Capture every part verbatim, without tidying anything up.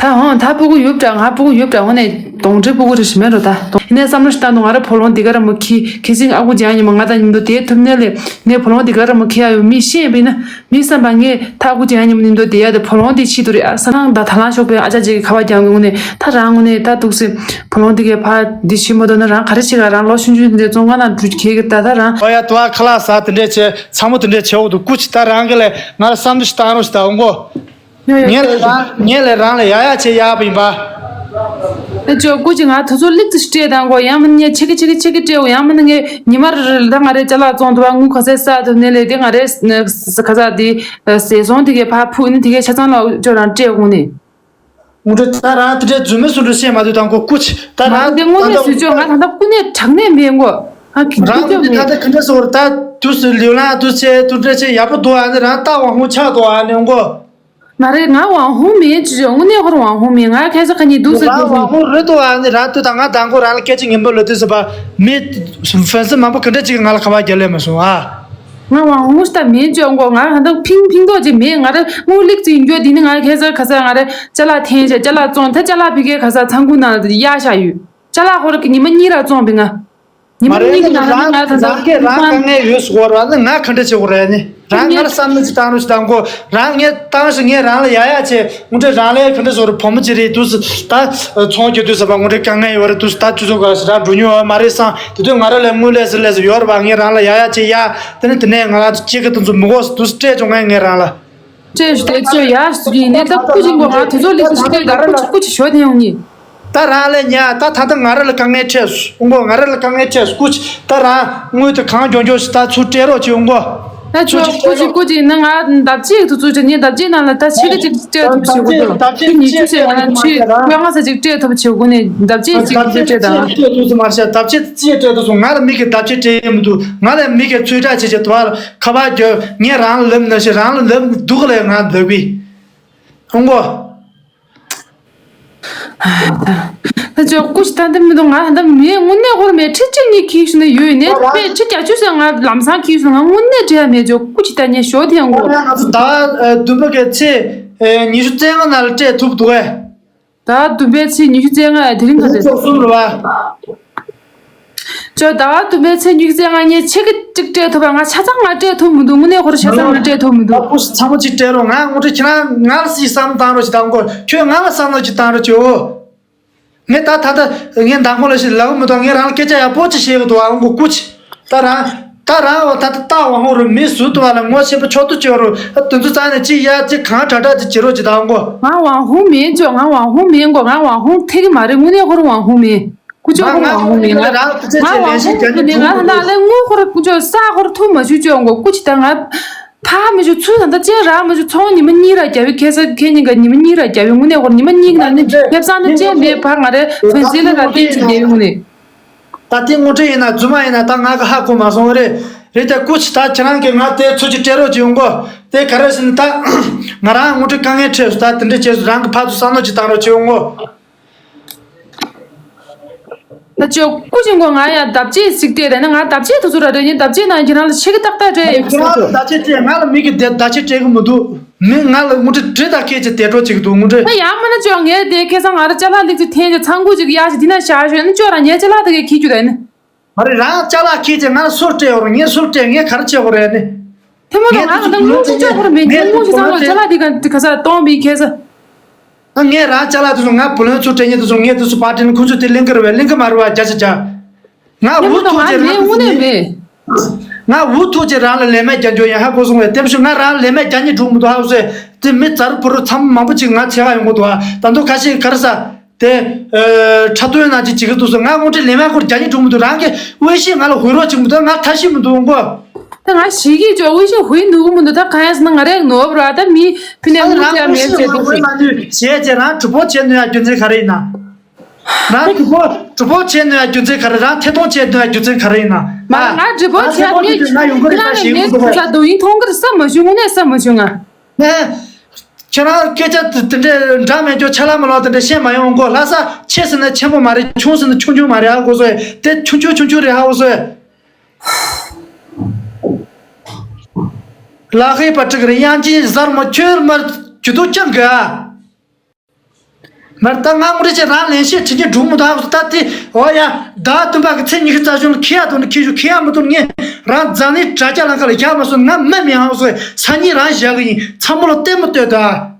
ད་ཧོན་ད་སྤུ་གུ་ཡོད་འདྲ། ང་སྤུ་གུ་ཡོད་འདྲ། ཧོན་ནས་གདོང་འདྲེ་སྤུ་གུ་རེ་ཞིག་མེད་འགྲོ་ད། ཡིན་ནས་བསམ་བློ་ཞིག་བཏང་འདུག་ང་ར་བུ་ལོན་འདི་ག་ར་མོ་ཁྱི་ཁྱི་སིང་ཨ་ཁུ་རྒྱང་ཉི་མ་ང་དང་མཉམ་དུ་དེའི་ཐུབ་ནས་ལས་ནས་བུ་ལོན་འདི་ག་ར་མོ་ཁྱི་ཨ་ཡོད་མི་ཤེས་པས་ན། མི་བསམ་པ་ངས་ད་ཨ་ཁུ་རྒྱང་ཉི་མ་མཉམ་དུ་དེ་ཡ་དེ་བུ་ལོན་འདི་ཤི་དུ་རེད་ཨ་ས་ནང་ད་ད་ལང་ཤོག་པའི་ཨ་ཅག་ཅིག་གི་ཁ་བ་རྒྱང་གི་ངུ་ནས་ད་རང་ངུ་ནས་ད་འདུག་སེ་བུ་ལོན་འདི་གའི་ཕ་འདི་ཤི་མ་དོ་ན་རང་ག་རེ་བྱེད་ག་རང་ལོ་ཆུང་ཆུང་འདི་བཙོང་ང་ན་འགྲུལ་ཁྱེད་ཀྱི་ད་ད་རང་། ཨོ་ཡ་དུ་ཨ་ཁ་ལག་ཟ་དེ་འདྲས་བྱས་ཚ་མོ་དེ་འདྲས་བྱས་འོ་དུ་སྐུ་ཅི་ད་རང་གི་ལས་ང་ལ་བསམ་བློ་ཞིག་བཏང་རོགས་ཞིག་ད་འོང་གོ། ཡོ་ཡོ་ངས་ལས་རང་ངས་ལས་རང་ལས་ཡ་ཡ་བྱེད་ཡག་པ་ཡིན་པ། ཨེ་ཅོ་སྐུ་ཅི་ང་དུ་ཚོ་ལིག་ཏུ་སྤྲད་དང་གོ། ཡང་མིན་ངས་ཆེ་གི་ཆེ་གི་ཆེ་གི་སྤྲད་འོ། ཡང་མིན་ངས་ཉི་མ་རེ་རེ་ད་ང་རེ་ཅ་ལག་བཙོང་དུ་བ་དངུལ་ག་ཚད་ས་དུ་ནས་ལས་དེ་ང་རེ་ག་ཚད་དེ་ཟས་སོང་དེ་གའི་ཕ་ཕུ་ནི་དེ་གའི་ཆ་ཚང་ལ་ཅོ་རང་སྤྲད་དགོངས་ནས། ངུ་འདྲ་ད་རང་དེ་འདྲའི་རྫུན་མ་སུ་འདྲ་བཤད་མ་དུས་དང་གོ་སྐུ་ཅི་ད་ང་རང་དེ་དངོས་གནས་ད་སུ་ཅོ་ང་ད་ད་སྐུ་ནས་དྲང་གནས་མེད་གོ། ཨ་ཁི་རང་ཁི་ཅོ་ངུ་འདྲ་མེད། ད་ད་ག་འདྲ་སོ་ད་དུས་སུ་ལིའུ་ལང་དུས་ཚེ་དུས་འདྲ་ཆེ་ཡག་པོ་འདུག་ཨ་ནི་རང་ལྟ་བ་ངུ་ཆག་འདུག་ཨ་ནི་འོང་གོ། ང་རེ་ང་ཝང་ཧུང་མིན་ཅི་ཅོ་དངོས་གནས་ཧོར་ཝང་ཧུང་མིན། ང་ཁ་ས་ཁ་ཉིད་འདུག་ཟེར་རང་དུས་ཝང་ཧུང་རེད་དོ་ཨ་ནི་རང་དུས་དང་ང་དང་གོ་རང་ལ་སྐད་ཆ་ངན་པ་ལོ་དུས་སུ་པ་མི་ཧྥན་སི་མང་པོ་ག་འདྲ་ཅིག་གིས་ང་ལ་ཁ་པར་རྒྱབ་ལེ་མ་སོང་ཨ། ང་ཝང་ཧུང་ཤ་མིན་ཅོ་གོ། ང་ཧ་འདུག་ཕིང་ཕིང་ཏོག་ཅིག་མིན། ང་རེ་དངུལ་ལིག་ཅིག་འགྱོ་དེ་ནི་ང་ཁ་ས་ཁ་ས་ང་རེ་ཅ་ལག་འཐེན་ཤ་ཅ་ལག་བཙོང་ད་ཅ་ལག་ཕི་ཁའི་ཁ་ས་ཚང་ཁུ་ནང་ཡ་ཤ་ཡོད། ཅ་ལག་ཧོར་གི་ཉི་མ་གཉིས་ར་བཙོང་པའི་ང་། ཉི་མ་མ་རེད་གཉིས་ཀྱི་ནང་ནས་ང་ད་ལྟ་རང་གིས་རང་དཀའ་ངལ་ཡོད་ཟེར་བ་རེད་ན་ང་ག་འདྲ་བྱེད་དགོས་རེད་ནི། རང་ངར་བསམ་བློ་ཅིག་བཏང་རོགས་ཞེས་དང་གོ། རང་ངས་བཏང་ཞིག་ངས་རང་ལ་ཡ་ཡ་བྱས་དངོས་འབྲེལ་རང་ལ་ག་འདྲ་བཟོ་རེད། བུ་མོ་ཅིག་རེད་དུས་ད་ཚོང་རྒྱག་དུས་ཟེར་བ་དངོས་འབྲེལ་དཀའ་ངལ་ཡོད་རེད་དུས་ད་དུས་ཚོད་ག་ཞིག་རང་འགྲོ་མྱོང་བ་མ་རེད་བསམ་དེ་དུས་ང་རང་ལ་དངུལ་ལས་ཟེར་ལས་ཟེར་ཡོད་རེད་བ། ངས་རང་ལ་ཡ་ཡ་བྱས་ཡ་དེ་ནི་དེ་ནས་ང་རང་ཚོ་སྐྱེ་གི་དེ་ཚོ་མི་དགོས་ཟེར་དུས་སྤྲད་བྱུང་ངས་ངས་རང་ལ། སྤྲད་ཞུ་དེ་ཚོ་ཡ་ཟེར་གྱི་ནས་ད་སྐུ་ཅིག་མགོ་ང་དེ་ཚོ་ལས་ཀ་ཞིག་སྤྲད་ད་སྐུ་ཅིག་སྐུ་ཅིག་ཞོ་དེ་ཡོང་ངེས། ད་རང་ལས་ཉ་ད་ད་ད་ང་ར་ལ་དཀའ་ངལ་འཕྲད་སོང་གོ། ང་ར་ལ་དཀའ་ངལ་འཕྲད་སོང་སྐུ་ཅི་ད་རང་དངུལ་དེ་གང་མགྱོགས་མགྱོགས་ཤིག་ད་ཚུར་སྤྲད་རོགས་བྱེད་འོང་གོ། ད་ཚུར་ཅོ་སྐུ་ཅི་སྐུ་ཅི་ན་ང་འདབ་ཆས་དུ་ཚུར་ཅོ་ངས་འདབ་ཆས་ནང་ལ་ད་ཕྱེད་ཀ་ཅིག་སྤྲད་ཐུབ་ཞེས་གོ། ད་ཕྱེད་ཉི་ཤུ་ཚེ་ང་ལ་ཆུ་ལྔ་ས་ཅིག་སྤྲད་ཐུབ་བྱེད་དགོས་ནས་འདབ་ཆས་ཅིག་སྤྲད་ད། སྤྲད་ཐུབ་སོང་མ་ཤེས། འདབ་ཆས་ཅི་སྤྲད་ཐུབ་སོང་། ང་ལ་མི་གི་འདབ་ཆས་སྤྲད་ཡོད་མི་འདུག་ང་ལ་མི་གི་ཚོད་གྲ་བྱེད་བྱེད་དུ་བ་ཁ་པར་རྒྱབ་ངས་རང་ལ་ལབ་ན་ཤེས། རང་ལ་ལབ་འདུག་ལས་ང་ལབ་གི་འོང་གོ། ད་ཅོ་སྐུ་ཞིག་ད་འདི་མི་འདུག་ང་ད་མི་དངོས་གནས་ཧོར་མེད་ཁྲི་གཅིག་གཉིས་ཁྱིས་ཤི་ན་ཡོད་ནས་པས་ཁྲི་བརྒྱད་ཅུ་ཟེར་ང་ལམ་སང་ཁྱིས་ཤི་ན་ང་དངོས་གནས་བྲེལ་མེད་ཅོ་སྐུ་ཞིག་ད་ཉེ་ཞོ་དེ་ཡང་གོ། ང་ཚོ་ཟླ་བ་བདུན་པ་གི་ཚེ་ཉི་ཤུ་རྩ་ལྔ་ནང་ལ་སྤྲད་ཐུབ་འདུག་ཨེ། ཟླ་བ་བདུན་པའི་ཚེ་ཉི་ཤུ་རྩ་ལྔ་དེ་རིང་ག་དེ་ཚོགས་གསུམ་རེད་བ། ཅོ་ཟླ་བ་བདུན་པའི་ཚེ་ཉི་ཤུ་རྩ་ལྔ་ངས་ཆེ་གི་གཅིག་སྤྲད་ཐུབ་པ་ང་ཆ་ཚང་ང་སྤྲད་ཐུབ་མི་འདུག་དངོས་གནས་ཧོར་ཆ་ཚང་ང་སྤྲད་ཐུབ་མི་འདུག་ཨ་ཁུ་ཚང་མ་ཅིག་སྤྲད་རོགས། ང་དངོས་འབྲེལ་ཁྱེད་རང་ང་ལ་སྲིད་བསམ་བཏང་རོགས་ཞིག་བཏང་དགོས། ཁྱོད་ང་ལ་བསམ་བློ་ཅིག་བཏང་རོགས་བྱོས་འོ། ངས་ད་ད་ལྟ་ངས་མདང་དགོང་ལ་ཞིག་ལབ་མི་འདུག་ངས་རང་ལ་སྐད་ཆ་ཡག་པོ་ཅིག་བཤད་གི་འདུག་ཨ་ཁུ་སྐུ་ཅི། ད་རང་ད་རང་བ་ད་ད་ད་ཝང་ཧུང་རུ་མི་སུ་དུ་བ་ལ་ངོ་ཤེས་པ་ཆོག་ཏུ་བཅོས་རུ་ཨ་དུ་ཚོ་རྩ་ནས་ཅི་ཡ་ཅི་གང་དྲག་དྲག་ཅི་བྱེད་རོགས་ཅི་ད་ཝང་གོ། ང་ཝང་ཧུང་མིན་ཅོ། ང་ཝང་ཧུང་མིན་གོ། ང་ཝང་ཧུང་ཐེ་གི་མ་རེད། དངོས་གནས་ཧོར་ཝང་ཧུང་མིན། ཀུ་ཅོ་ཧོར་ཝང་ཧུང་མིན། ང་ང་ང་ཝང་ཧུང་ཐེ་གི་མིན། ང་ད་ལས་དངུལ་ཧོར་ཀུ་ཅོ་ས་ཧོར་ཐུ་མ་ཞུ་ཅོ་གོ་ཀུ་ཅི་ད་ང་ཕ་མི་ཞུ་ཚུལ་ད་ལྟ་ཅན་རག་མ་ཞུ་ཚོང་ཉི་མ་གཉིས་ར་རྒྱབ་བི་ཁེ་ས་ཁེ་ཉིན་ག་ཉི་མ་གཉིས་ར་རྒྱབ་བི་དངོས་གནས་ཧོར་ཉི་མ་གཉིས་ན་ནི་ཁེབ་ས་ནི་ཅན་མེད་ཕ་ང་རེ་ཕན་སི་ལ་ར་ཏེ་ཅི་དེ་དངོས་གནས། ད་དེ་དངོས་འབྲེལ་ཡིན་ན་རྫུན་མ་ཡིན་ན་ད་ང་གི་ཧ་གོ་མ་སོང་རེད། རེད་དེ་སྐུ་མཁྱེན་ད་ཁྱེད་རང་གིས་ང་དེ་ཚོད་ཀྱི་སྤྲད་རོགས་ཀྱི་ཡོང་གོ། དེ་ག་རེ་ཟེར་ན་ད་ང་རང་དངོས་འབྲེལ་དཀའ་ངལ་འཕྲད་སོང་། ད་དེ་འདྲ་བྱས་སོང་། རང་གི་ཕར་ཚུར་བསམ་བློ་ཅིག་བཏང་རོགས་ཀྱི་ཡོང་གོ། ད་ཅོ་སྐུ་མཁྱེན་གོ་ང་ཡང་འདབ་ཆས་ཟིག་སྤྲད་རེད་ན་ང་འདབ་ཆས་དུ་ཚོད་ར་རེད། ངས་འདབ་ཆས་ནང་ཁྱེད་རང་ལ་ཆེ་གི་ཏག་ཏག་སྤྲད་ཡོད་ཁྱེད་རང་ལ་འདབ་ཆས་སྤྲད། ང་ལ་མི་གི་འདབ་ཆས་སྤྲད་གི་མི་འདུག་མི་ང་ལ་དངོས་འབྲེལ་འདྲེ་དང་སྐད་ཅིག་དེ་འགྲོ་ཅིག་འདུག་དངོས་འབྲེལ། ད་ཡང་མིན་ན་ཅོ་ངས་དེ་ཁེ་སང་ང་ར་ཅ་ལག་ལེགས་ཅིག་འཐེན་ཅིག་ཚང་ཁུག་ཅིག་གཡར་ཅིག་དེ་ན་བཞག་ཞོན་ན་ཅོ་ར་ངའི་ཅ་ལག་དེ་གས་ཁྱི་རྒྱུ་རེད་ནི། མ་རེད། རང་ཅ་ལག་ཁྱེར་ཅིག་ང་ལ་སུར་སྤྲད་ཡོད་རེད། ངས་སུར་སྤྲད། ངས་ག་རེ་བྱེད་དགོས་རེད་ནི། དེ་མ་གཏོགས་ང་ལ་ད་དངུལ་ཅི་ཅོག་པོ་རེད་མེད། ངས་དངུལ་ཅི་ཚང་མ་ཅ་ལག་དེ་ག་ག་ས་གཏོང་བའི་ཁེ་ས། ཨ་ངས་རང་ཅ་ལག་དེ་ཚོ་ང་བུ་ལོན་ཚུར་སྤྲད་ཉེན་དེ་ཚོ་ངས་དེ་ཚོ་པར་སྤྲད་ན་ཁོང་ཚོས་དེ་ལེན་གི་རེད་བས། ལེན་གི་མ་རེད་བ། བརྒྱ་ཆ་བརྒྱ། ང་དེ་མ་འུ་གཏོགས་ཐུག་ང་ཅིག་མེད། རང་དངོས་གནས་མེད། ང་འུ་ཐུག་ཅིག་རང་ལ་ལན་མེད་རྒྱག་རྒྱུ་ཡིན་ཧ་གོ་སོང་བས། དེ་བཞིན་ང་རང་ལ་ལན་མེད་རྒྱག་ཉེན་འགྲོ་གི་མི་འདུག་ཧ་གོ་སོང་བས། དེ་མི་ཛར་བུ་རུ་ཚང་མ་མང་པོ་ཅིག་ང་ཚེ་ག་ཡོང་གི་འདུག་ཨ། ད་དུང་ཁ་ཤས་ག་རེ་ཟ། དེ། ཨ། འཁྲབ་སྟོན་ནང་ཅིག་བྱེད་ཀྱི་འདུག་ཟེར། ང་དངོས་འབྲེལ་ལན་མེད་སྐོར་རྒྱག་ཉེན་འགྲོ་མི་འདུག་རང་གི་དབུ་ཤེས་ང་ལ་ཧུད་རོགས་བྱེད་མི་འདུག་ང་ཐབས་ཤེས་མི་འདུག་འོང་གོ། ད་ང་ཞིག་གིས་ཅོ་དབུ་ཤེས་ཧུད་འདུག་མི་འདུག་ད་གང་ཡང་ཟེར་ན་ང་རེ་ནོར་བ་ར་ད་མི་ཕི་ནས་ཨ་ནི་དངུལ་རང་ཅག་དབུ་མེད་ཤེས་ཟེར་ང་དུས་དབུ་ཤེས་བྱས་བྱས་རང་གྲུ་པོ་བྱས་ནོ་ཡ་རྒྱུ་མཚན་ག་རེ་ཡིན་ན། རང་གྲུ་པོ་གྲུ་པོ་བྱས་ནོ་ཡ་རྒྱུ་མཚན་ག་རེ། རང་ཐད་གཏོང་བྱས་ནོ་ཡ་རྒྱུ་མཚན་ག་རེ་ཡིན་ན། མ་ང་གྲུ་པོ་བྱས་ནས་ང་ཡོང་གི་རེད་ད་ཞེས་ངས་ངུ་འདུག་ག་ད་དུ་ཡིན་མཐོང་གི་རེད་བསམ་མ་བྱུང་། དངོས་གནས་བསམ་མ་བྱུང་ང་། ནས། ཁྱེད་རང་སྐད་ཆ་དེ་དེ་འདྲའི་འདྲ་མེད་ཀྱོ་ཆ་ལ་མ་ལོག་དེ་འདྲ་བཤད་མ་ཡོང་གོ། ལྷ་ས་ཆེ་ཟེར་ན་ཆེན་པོ་མ་རེད། ཆུང་ཟེར་ན་ཆུང་ཆུང་མ་རེད། ཨ་གོ་སོ་ཡ་དེ་ཆུང་ཆུང་ཆུང་ཆུང་རེད། ཨ་གོ་སོ་ཡ། ལ་ཧེ་པ་ཀྲིག་རེད། དབྱངས་ཅན་གཟར་མོ་ཁྱོད་མར་ཇུ་ཏུ་ཅང་གི་ཨ། མར་ད་ང་ངོ་རེ་ཆེ་རང་ལན་ཤེས་ཁྲི་ཉིན་འགྲུག་མི་འདུག་ཨ་ད་དེ་འོ་ཡ་ཟླ་བདུན་པ་གི་ཚེས་ཉི་ཤུ་རྩ་གཞུང་ལ་ཁེ་ཡ་དོན་ཁེ་ཞུ་ཁེ་ཡ་མི་དོན་ངས་རང་རྫ་ནི་དྲ་རྒྱ་ལང་ཁ་ལ་ཡ་མ་སོང་ང་མི་མི་ཨ་སོ་ས་ཉིན་རང་བཞག་གི་ཡིན་ཚ་མོ་ལ་ལྟད་མོ་ལྟོས་ད།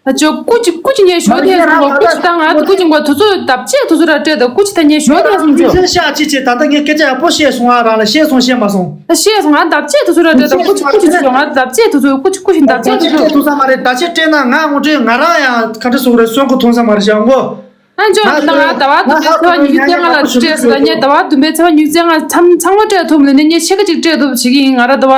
ཨ་ཅོ་སྐུ་ཅི་སྐུ་ཅི་ཉེ་ཞོ་དེ་སོང་གོ་སྐུ་ཅི་ད་ང་སྐུ་ཅི་མགོ་དུ་ཚོ་འདབ་ཆས་དུ་ཚོ་ར་སྤྲད་ད་སྐུ་ཅི་ད་ཉེ་ཞོ་དེ་སོང་ཅོ། ཤ་ཅི་ཅི་ད་ད་ངས་སྐད་ཆ་ཡག་པོ་བཤད་སོང་ཨ་རང་ལ་བཤད་སོང་བཤད་མ་སོང་། ཤེས་སོང་ང་འདབ་ཆས་དུ་ཚོ་ར་སྤྲད་ད་སྐུ་ཅི་སྐུ་ཅི་ཚོ་ང་འདབ་ཆས་དུ་ཚོ་སྐུ་ཅི་སྐུ་ཅི་འདབ་ཆས་དུ་ཚོ། ཐུག་ས་མ་རེད་ད་ཆས་སྤྲད་ན་ང་ངོ་སྤྲོད་ང་རང་ཡང་ཁ་འདྲ་སོང་རེད་སོན་གོ་ཐོང་ས་མ་རེད་ཤང་གོ། ཨ་ཅོ་ང་ད་ང་ཟླ་བ་བདུན་པའི་ཚེས་པ་ཉི་ཤུ་རྩ་ལྔ་ལ་སྤྲད་སོང་ད་ངས་ཟླ་བ་བདུན་པའི་ཚེས་པ་ཉི་ཤུ་རྩ་ལྔ་མཚམས་ཚང་མ་སྤྲད་ཐུབ་ལ་ནས་ངས་ཤེས་ཀ་ཅིག་སྤྲད་ཐུབ་བྱེད་ཀྱི་ཡིན་ང་ར་ཟླ་བ་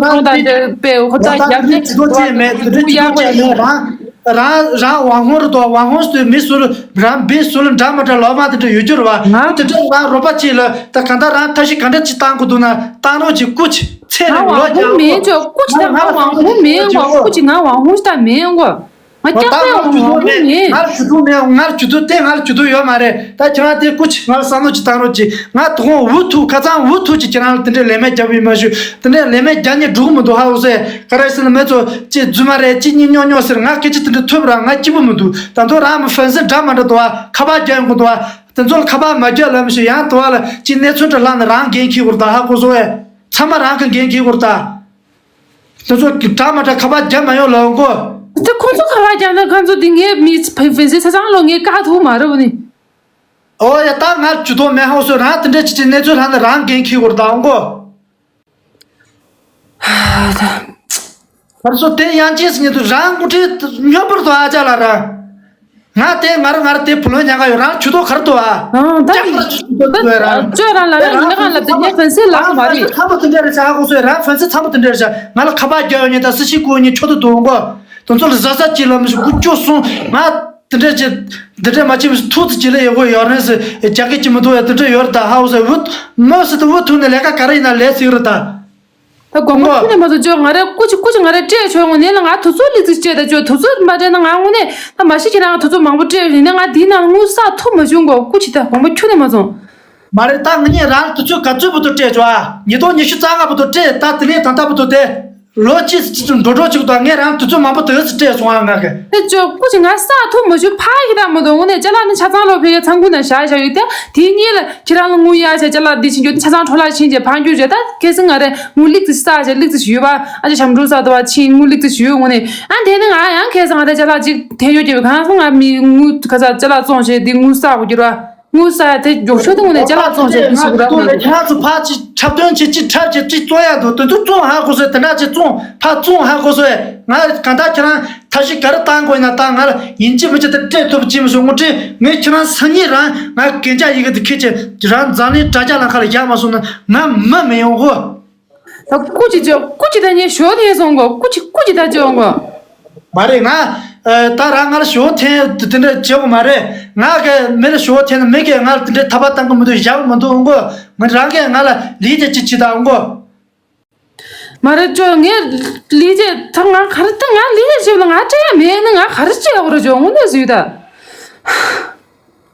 ཁོང་དང་སྤྲད་པའི་ཧོ་ད་རྒྱབ་ནས་ཟླ་བ་བདུན་པའི་ཚེས་པ་ཉི་ཤུ་རྩ་ལྔ་ལ་རང་རང་རང་དབང་ཧོང་རུ་དོ་དབང་ཧོང་སྟོད་མི་སུལ་རང་བི་སུལ་འདྲ་མ་འདྲ་ལོ་མ་དེ་འདྲ་ཡོད་རྒྱུ་རེད་བ། ང་དེ་འདྲ་རང་རོགས་པ་གཅིག་ལ་ད་གང་ལྟར་རང་ཐབས་ཤེས་གང་འདྲ་ཅིག་བཏང་དགོས་འདུག་ན་བཏང་རོགས་ཀྱི་སྐུ་ཅི་ཚེ་རིང་ལོ་རྒྱག་རོགས་མེད་ཅོ་སྐུ་ཅི་ད་ང་དབང་ཧོང་མེད་ངོ་སྐུ་ཅི་ང་དབང་ཧོང་ཞིག་ད་མེད་ངོ་ང་ང་ད་སྐྱག་པའི་ང་དབང་ཧོང་མེད། ང་ཞུ་དུ་མེད་ང་ཞུ་དུ་དེ་ང་ཞུ་དུ་ཡོད་མ་རེད་ད་ཁྱེད་རང་དེ་སྐུ་ཅི་ང་བསམ་བློ་ཅིག་བཏང་རོགས་ཀྱི་ང་དུ་ཧོང་འུ་ཐུག་ཁ་ཚང་འུ་ཐུག་ཅིག་ཁྱེད་རང་ལ་དེ་འདྲའི་ལས་མེད་རྒྱབ་ཡིན་མ་ཞུ་དེ་འདྲའི་ལས་མེད་རྒྱབ་ནས་འགྲུག་མི་འདུག་ཧ་འུ་ཟེ་ག་རེ་ཟེར་ན་མེད་ཚོ་ཅི་རྫུན་མ་རེད་ཅི་གཉིས་ཉོག་ཉོག་ཟེར་ང་སྐད་ཆ་དེ་འདྲ་ཐོས་པ་རང་ང་སྐྱིད་པོ་མི་འདུག་ད་དུང་རང་མི་ཧྥན་སི་འདྲ་མ་འདྲ་འདུག་ཨ་ཁ་པར་རྒྱག་ཡོང་གི་འདུག་ཨ། དེ་ཚོ་ལ་ཁ་པར་མ་རྒྱག་ལབ་མི་ཤེས་ཡང་དུ་བ་ལ་ཅི་གནས་ཚུལ་འདྲ་ལྷག་ན་རང་འགན་འཁྱེར་དགོས་རེད་ད་ཧ་གོ་སོང་ཨེ། ཚང་མ་རང་གི་འགན་འཁྱེར་དགོས་རེད་ད། དེ་ཚོ་གྲ་མ་གྲ་ཁ་པར་རྒྱག་མ་ཡོང་ལབ་གོ། དེ་ཁོ་ཚོ་ཁ་པར་རྒྱག་ན་ཁ་ཚོ་དེ་ངའི་མི་ཕ་ཕན་སེ་ཚ་ཚང་ལོ་ངའི་བཀག་ཐུབ་མ་རེད་བ་ནི། ཨོ་ཡ་ད་ང་ཇུ་ཏོ་མེ་ཧོ་སོ་རང་དེ་འདྲ་ཅི་ཅི་གནས་ཚུལ་ལྷག་ན་རང་འགན་འཁྱེར་དགོས་རེད་ད་འོང་གོ། ཁར་སོ་དེ་ཡང་ཅིས་ཉེ་དུ་རང་ངུ་ཁྲི་སྨྱོན་པར་དུ་ཨ་ཅག་ལ་ར། ང་དེ་ང་ར་ང་ར་དེ་བུ་ལོན་ཉག་ག་ཡོད་རང་ཇུ་ཏོ་ཁར་དུ་ཨ། ཨང་ད་ཅག་ཁར་ཇུ་ཏོ་དུ་ཨ་ར། ཅོ་རང་ལ་ར་ཉི་ག་ལ་དེ་ཉེ་ཧྥན་སེ་ལ་མ་རེད། ཚ་པོ་དེ་འདྲ་རེད་ཤག་ཧ་གོ་སོ་རང་ཧྥན་སེ་ཚ་པོ་དེ་འདྲ་རེད་ཤག་ང་ལ་ཁ་པར་རྒྱག་ཡོད་ཉེ་ད་སི་ཤི་ཀུ་ཉེ་ཆོ་དུ་དུ་འོང་གོ། དེ་ཚོ་ལ་ཟ་ཟ་ཅི་ལ་མི་ཤི་ཀུ་ཅོ་སོང་ང་། དེ་འདྲ་ཅི། འདི་འདྲ་མ་བྱེད་པའི་ཐུགས་ཚེ་ཅི་ལ་ཡོད་དགོས་ཡོད་རེད་ཟེར་རྒྱ་སྐད་ཅི་མི་འདུག་ཡ་དེ་འདྲ་ཡོད་རེད་ད་ཧའུ་ཟེར་འུ་མོ་ཟེར་དུ་འུ་ཐུག་ནས་ལས་ཀ་ག་རེ་ཡིན་ན་ལས་ཟེར་རེད་ད། ད་དགོངས་པ་ཁྱོད་ནས་མ་གཏོགས་ཅོ་ང་རེ་ཀུ་ཅི་ཀུ་ཅི་ང་རེ་སྤྲད་ཆོག་ངོ་ནས་ལ་ང་དུ་ཚོད་ལི་ཙི་སྤྲད་ད་ཅོ་དུ་ཚོད་མ་སྤྲད་ན་ང་ངོ་ནས་ད་མ་ཤི་ཁྱེད་རང་དུ་ཚོད་མང་པོ་སྤྲད་ཡིན་ན་ང་དེའི་ནང་དངུལ་བསགས་ཐུབ་མ་བྱུང་གོ་ཀུ་ཅི་ད་དགོངས་པ་ཁྱོད་ནས་མ་ཚོང་། མ་རེད་ད་ང་གཉིས་རང་དུ་ཚོད་ག་ཚོད་བུ་དུ་སྤྲད་ཆོག་ཨ་ཉིས་སྟོང་ཉི་ཤུ་རྩ་ལྔ་བུ་དུ་སྤྲད་ད་དེ་ནས་ད་ལྟ་བུ་དུ་དེ། ལོ་གཅིག་ཅིག་ཏུ་འགྲོ་འགྲོ་ཅིག་དང་ངས་རང་དུས་ཚོད་མང་པོ་དེ་ཚོ་སྤྲད་སོང་ཨ་ང་གི། དེ་ཅོ་སྐུ་ཅི་ང་ས་ཐུབ་མ་ཞུ་ཕ་ཡི་ད་མ་དོ་འོ་ནས་ཅ་ལག་ནི་ཆ་ཚང་ལོ་ཕེ་ཡི་ཚང་ཁུ་ན་བཞག་བཞག་ཡོད་དེ་དེའི་གཉིས་ལ་ཁྱེད་རང་ལ་དངུལ་གཡར་བྱས་ཅ་ལག་འདི་ཕྱིན་རྒྱུ་ཆ་ཚང་འཕྲོ་བརླག་ཕྱིན་རྗེས་ཕང་རྒྱུ་རྗེས་ད་ཁེ་སང་ང་རེ་དངུལ་ལིག་ཙི་ས་བྱས་ལིག་ཙི་ཞུས་པ་ཨ་ཅེ་བྱམས་འགྲོ་ས་དོ་བ་ཕྱིན་དངུལ་ལིག་ཙི་ཞུས་འོ་ནས་ཨ་དེ་ནི་ང་ཡང་ཁེ་སང་ང་རེ་ཅ་ལག་ཅིག་འཐེན་ཡོད་ཀྱི་གང་སང་ང་མི་དངུལ་ག་ས་ཅ་ལག་བཙོང་བྱས་འདི་དངུལ་ས་གོ་རྒྱུ་ར། དངུལ་ས་དེ་མགྱོགས་ཤོས་དུ་ངོ་ནས་ཅ་ལག་བཙོང་བྱེད་ཀྱི་ཞིག་རག་མ་འདུག་ཁྱེད་རང་ཚོ་ཕར་ཅིག་འཁྲབ་སྟོན་བྱེད་ཅིག་འཁྲབ་བྱེད་ཅིག་བཙོང་ཡག་འདུག་དེ་ཚོ་བཙོང་ཧ་གོ་སོང་དེ་འདྲ་ཅིག་བཙོང་ཕར་བཙོང་ཧ་གོ་སོང་ང་གང་ལྟར་ཁྱེད་རང་ཐབས་ཤེས་ག་རེ་བཏང་དགོས་ཡིན་ན་བཏང་ང་ལ་ཡིན་གཅིག་མིན་གཅིག་དེ་སྤྲད་ཐུབ་ཅིག་མི་སོང་ངོ་དྲིས་ངས་ཁྱེད་རང་སང་ཉིན་རང་ང་གན་ཅག་ཡི་གེ་དེ་ཁྱེད་ཀྱི་རང་འཛམ་གླིང་དྲ་རྒྱ་ལ་ཁ་ལ་བཞག་མ་སོང་ན་ང་མི་མི་ཡོང་གོ། ད་སྐུ་ཅི་ཅོ་སྐུ་ཅི་ད་ཉེ་ཞོ་ཐེན་སོང་གོ་སྐུ་ཅི་སྐུ་ཅི་ད་ཅོ་འོང་གོ། མ་རེད་ང་། ད་རང་ང་ལ་ཞོ་ཐེན་དེ་འདྲ་བྱེད་གོ་མ་རེད་ང་གི་མི་ལ་ཞོ་ཐེན་མི་གི་ང་ལ་དེ་འདྲ་ཐ་པ་བཏང་གི་མི་འདུག་བཞག་གི་མི་འདུག་འོང་གོ་ང་རང་གི་ང་ལ་ལི་དེ་ཅི་ཅི་ད་འོང་གོ། མ་རེད་ཅོ་ངས་ལི་དེ་ད་ང་ག་རེ་ད་ང་ལི་དེ་བྱེད་ལ་ང་སྤྲད་ཡ་མེད་ནི་ང་ག་རེ་སྤྲད་ཡ་གོ་ར་ཅོ་དངོས་གནས་ཟིག་ད།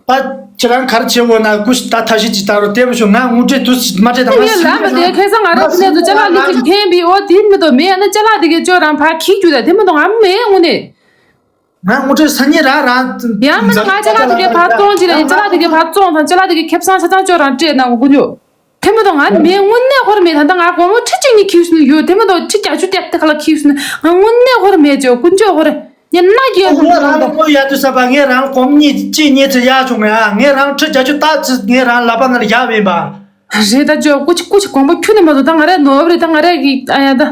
ཨ། ཁྱེད་རང་ག་རེ་བྱེད་འོ་ན་སྐུ་ཞིག་ད་ཐབས་ཤེས་ཅིག་བཏང་རོགས་དེ་མི་ཤོག་ང་དངུལ་འབྲེལ་དུ་མ་སྤྲད་དང་ངས་ལབ་པ་དེ་ཁ་སང་ང་རང་ཚོ་ནས་ཚོ་ཅ་ལག་ལི་ཅིག་འཐེན་པའི་འོ་དེ་མི་འདུག་མེད་ཡ་ན་ཅ་ལག་དེ་གའི་ཅོ་རང་ཕར་འཁྱེར་རྒྱུ་ད་དེ་མི་འདུག་ང་མེད་དངོས་གནས། ང་དངུལ་འབྲེལ་སང་ཉིན་རང་རང་ཡང་མིན་ང་ཅ་ལག་དེ་གའི་ཕར་བཙོང་ཅི་ལ་ཡིན་ཅ་ལག་དེ་གའི་ཕར་བཙོང་དང་ཅ་ལག་དེ་གའི་ཁེ་བཟང་ཆ་ཚང་ཅོ་རང་སྤྲད་གནང་གོ་ཀུན་འཇོག་དེ་མི་འདུག་ང་མེད་དངོས་གནས་ཧོར་མེད་ད་ལྟ་ང་སྒོར་མོ་ཁྲི་གཅིག་གཉིས་ཁྱེར་སོང་ཡོད་དེ་མི་འདུག་ཁྲི་བརྒྱད་ཅུ་སྟེར་ཏེ་ཁ་ལ་ཁྱེར་སོང་ང་དངོས་གནས་ཧོར་མེད་ཅོ་ཀུན་འཇོག་ཧོར། ངས་ནག་རྒྱལ་ང་རང་ལ་ཁོ་ཡ་དུ་ས་པ་ངས་རང་གོམ་གཉིས་གཅིག་གཉིས་ཚེ་ཡག་བྱུང་ངས་ཨ་ངས་རང་ཁྲི་བརྒྱད་ཅུ་ལྟ་ཚེ་ངས་རང་ལ་པ་ང་ལ་ཡག་བས་པ། རེད་ད་ཅོ་ཀུ་ཅི་ཀུ་ཅི་གོང་པོ་ཁྱོད་ནས་མ་ཟོ་ད་ང་རེ་ནོར་བ་རེད་ད་ང་རེ་གི་ཨ་ཡ་ད།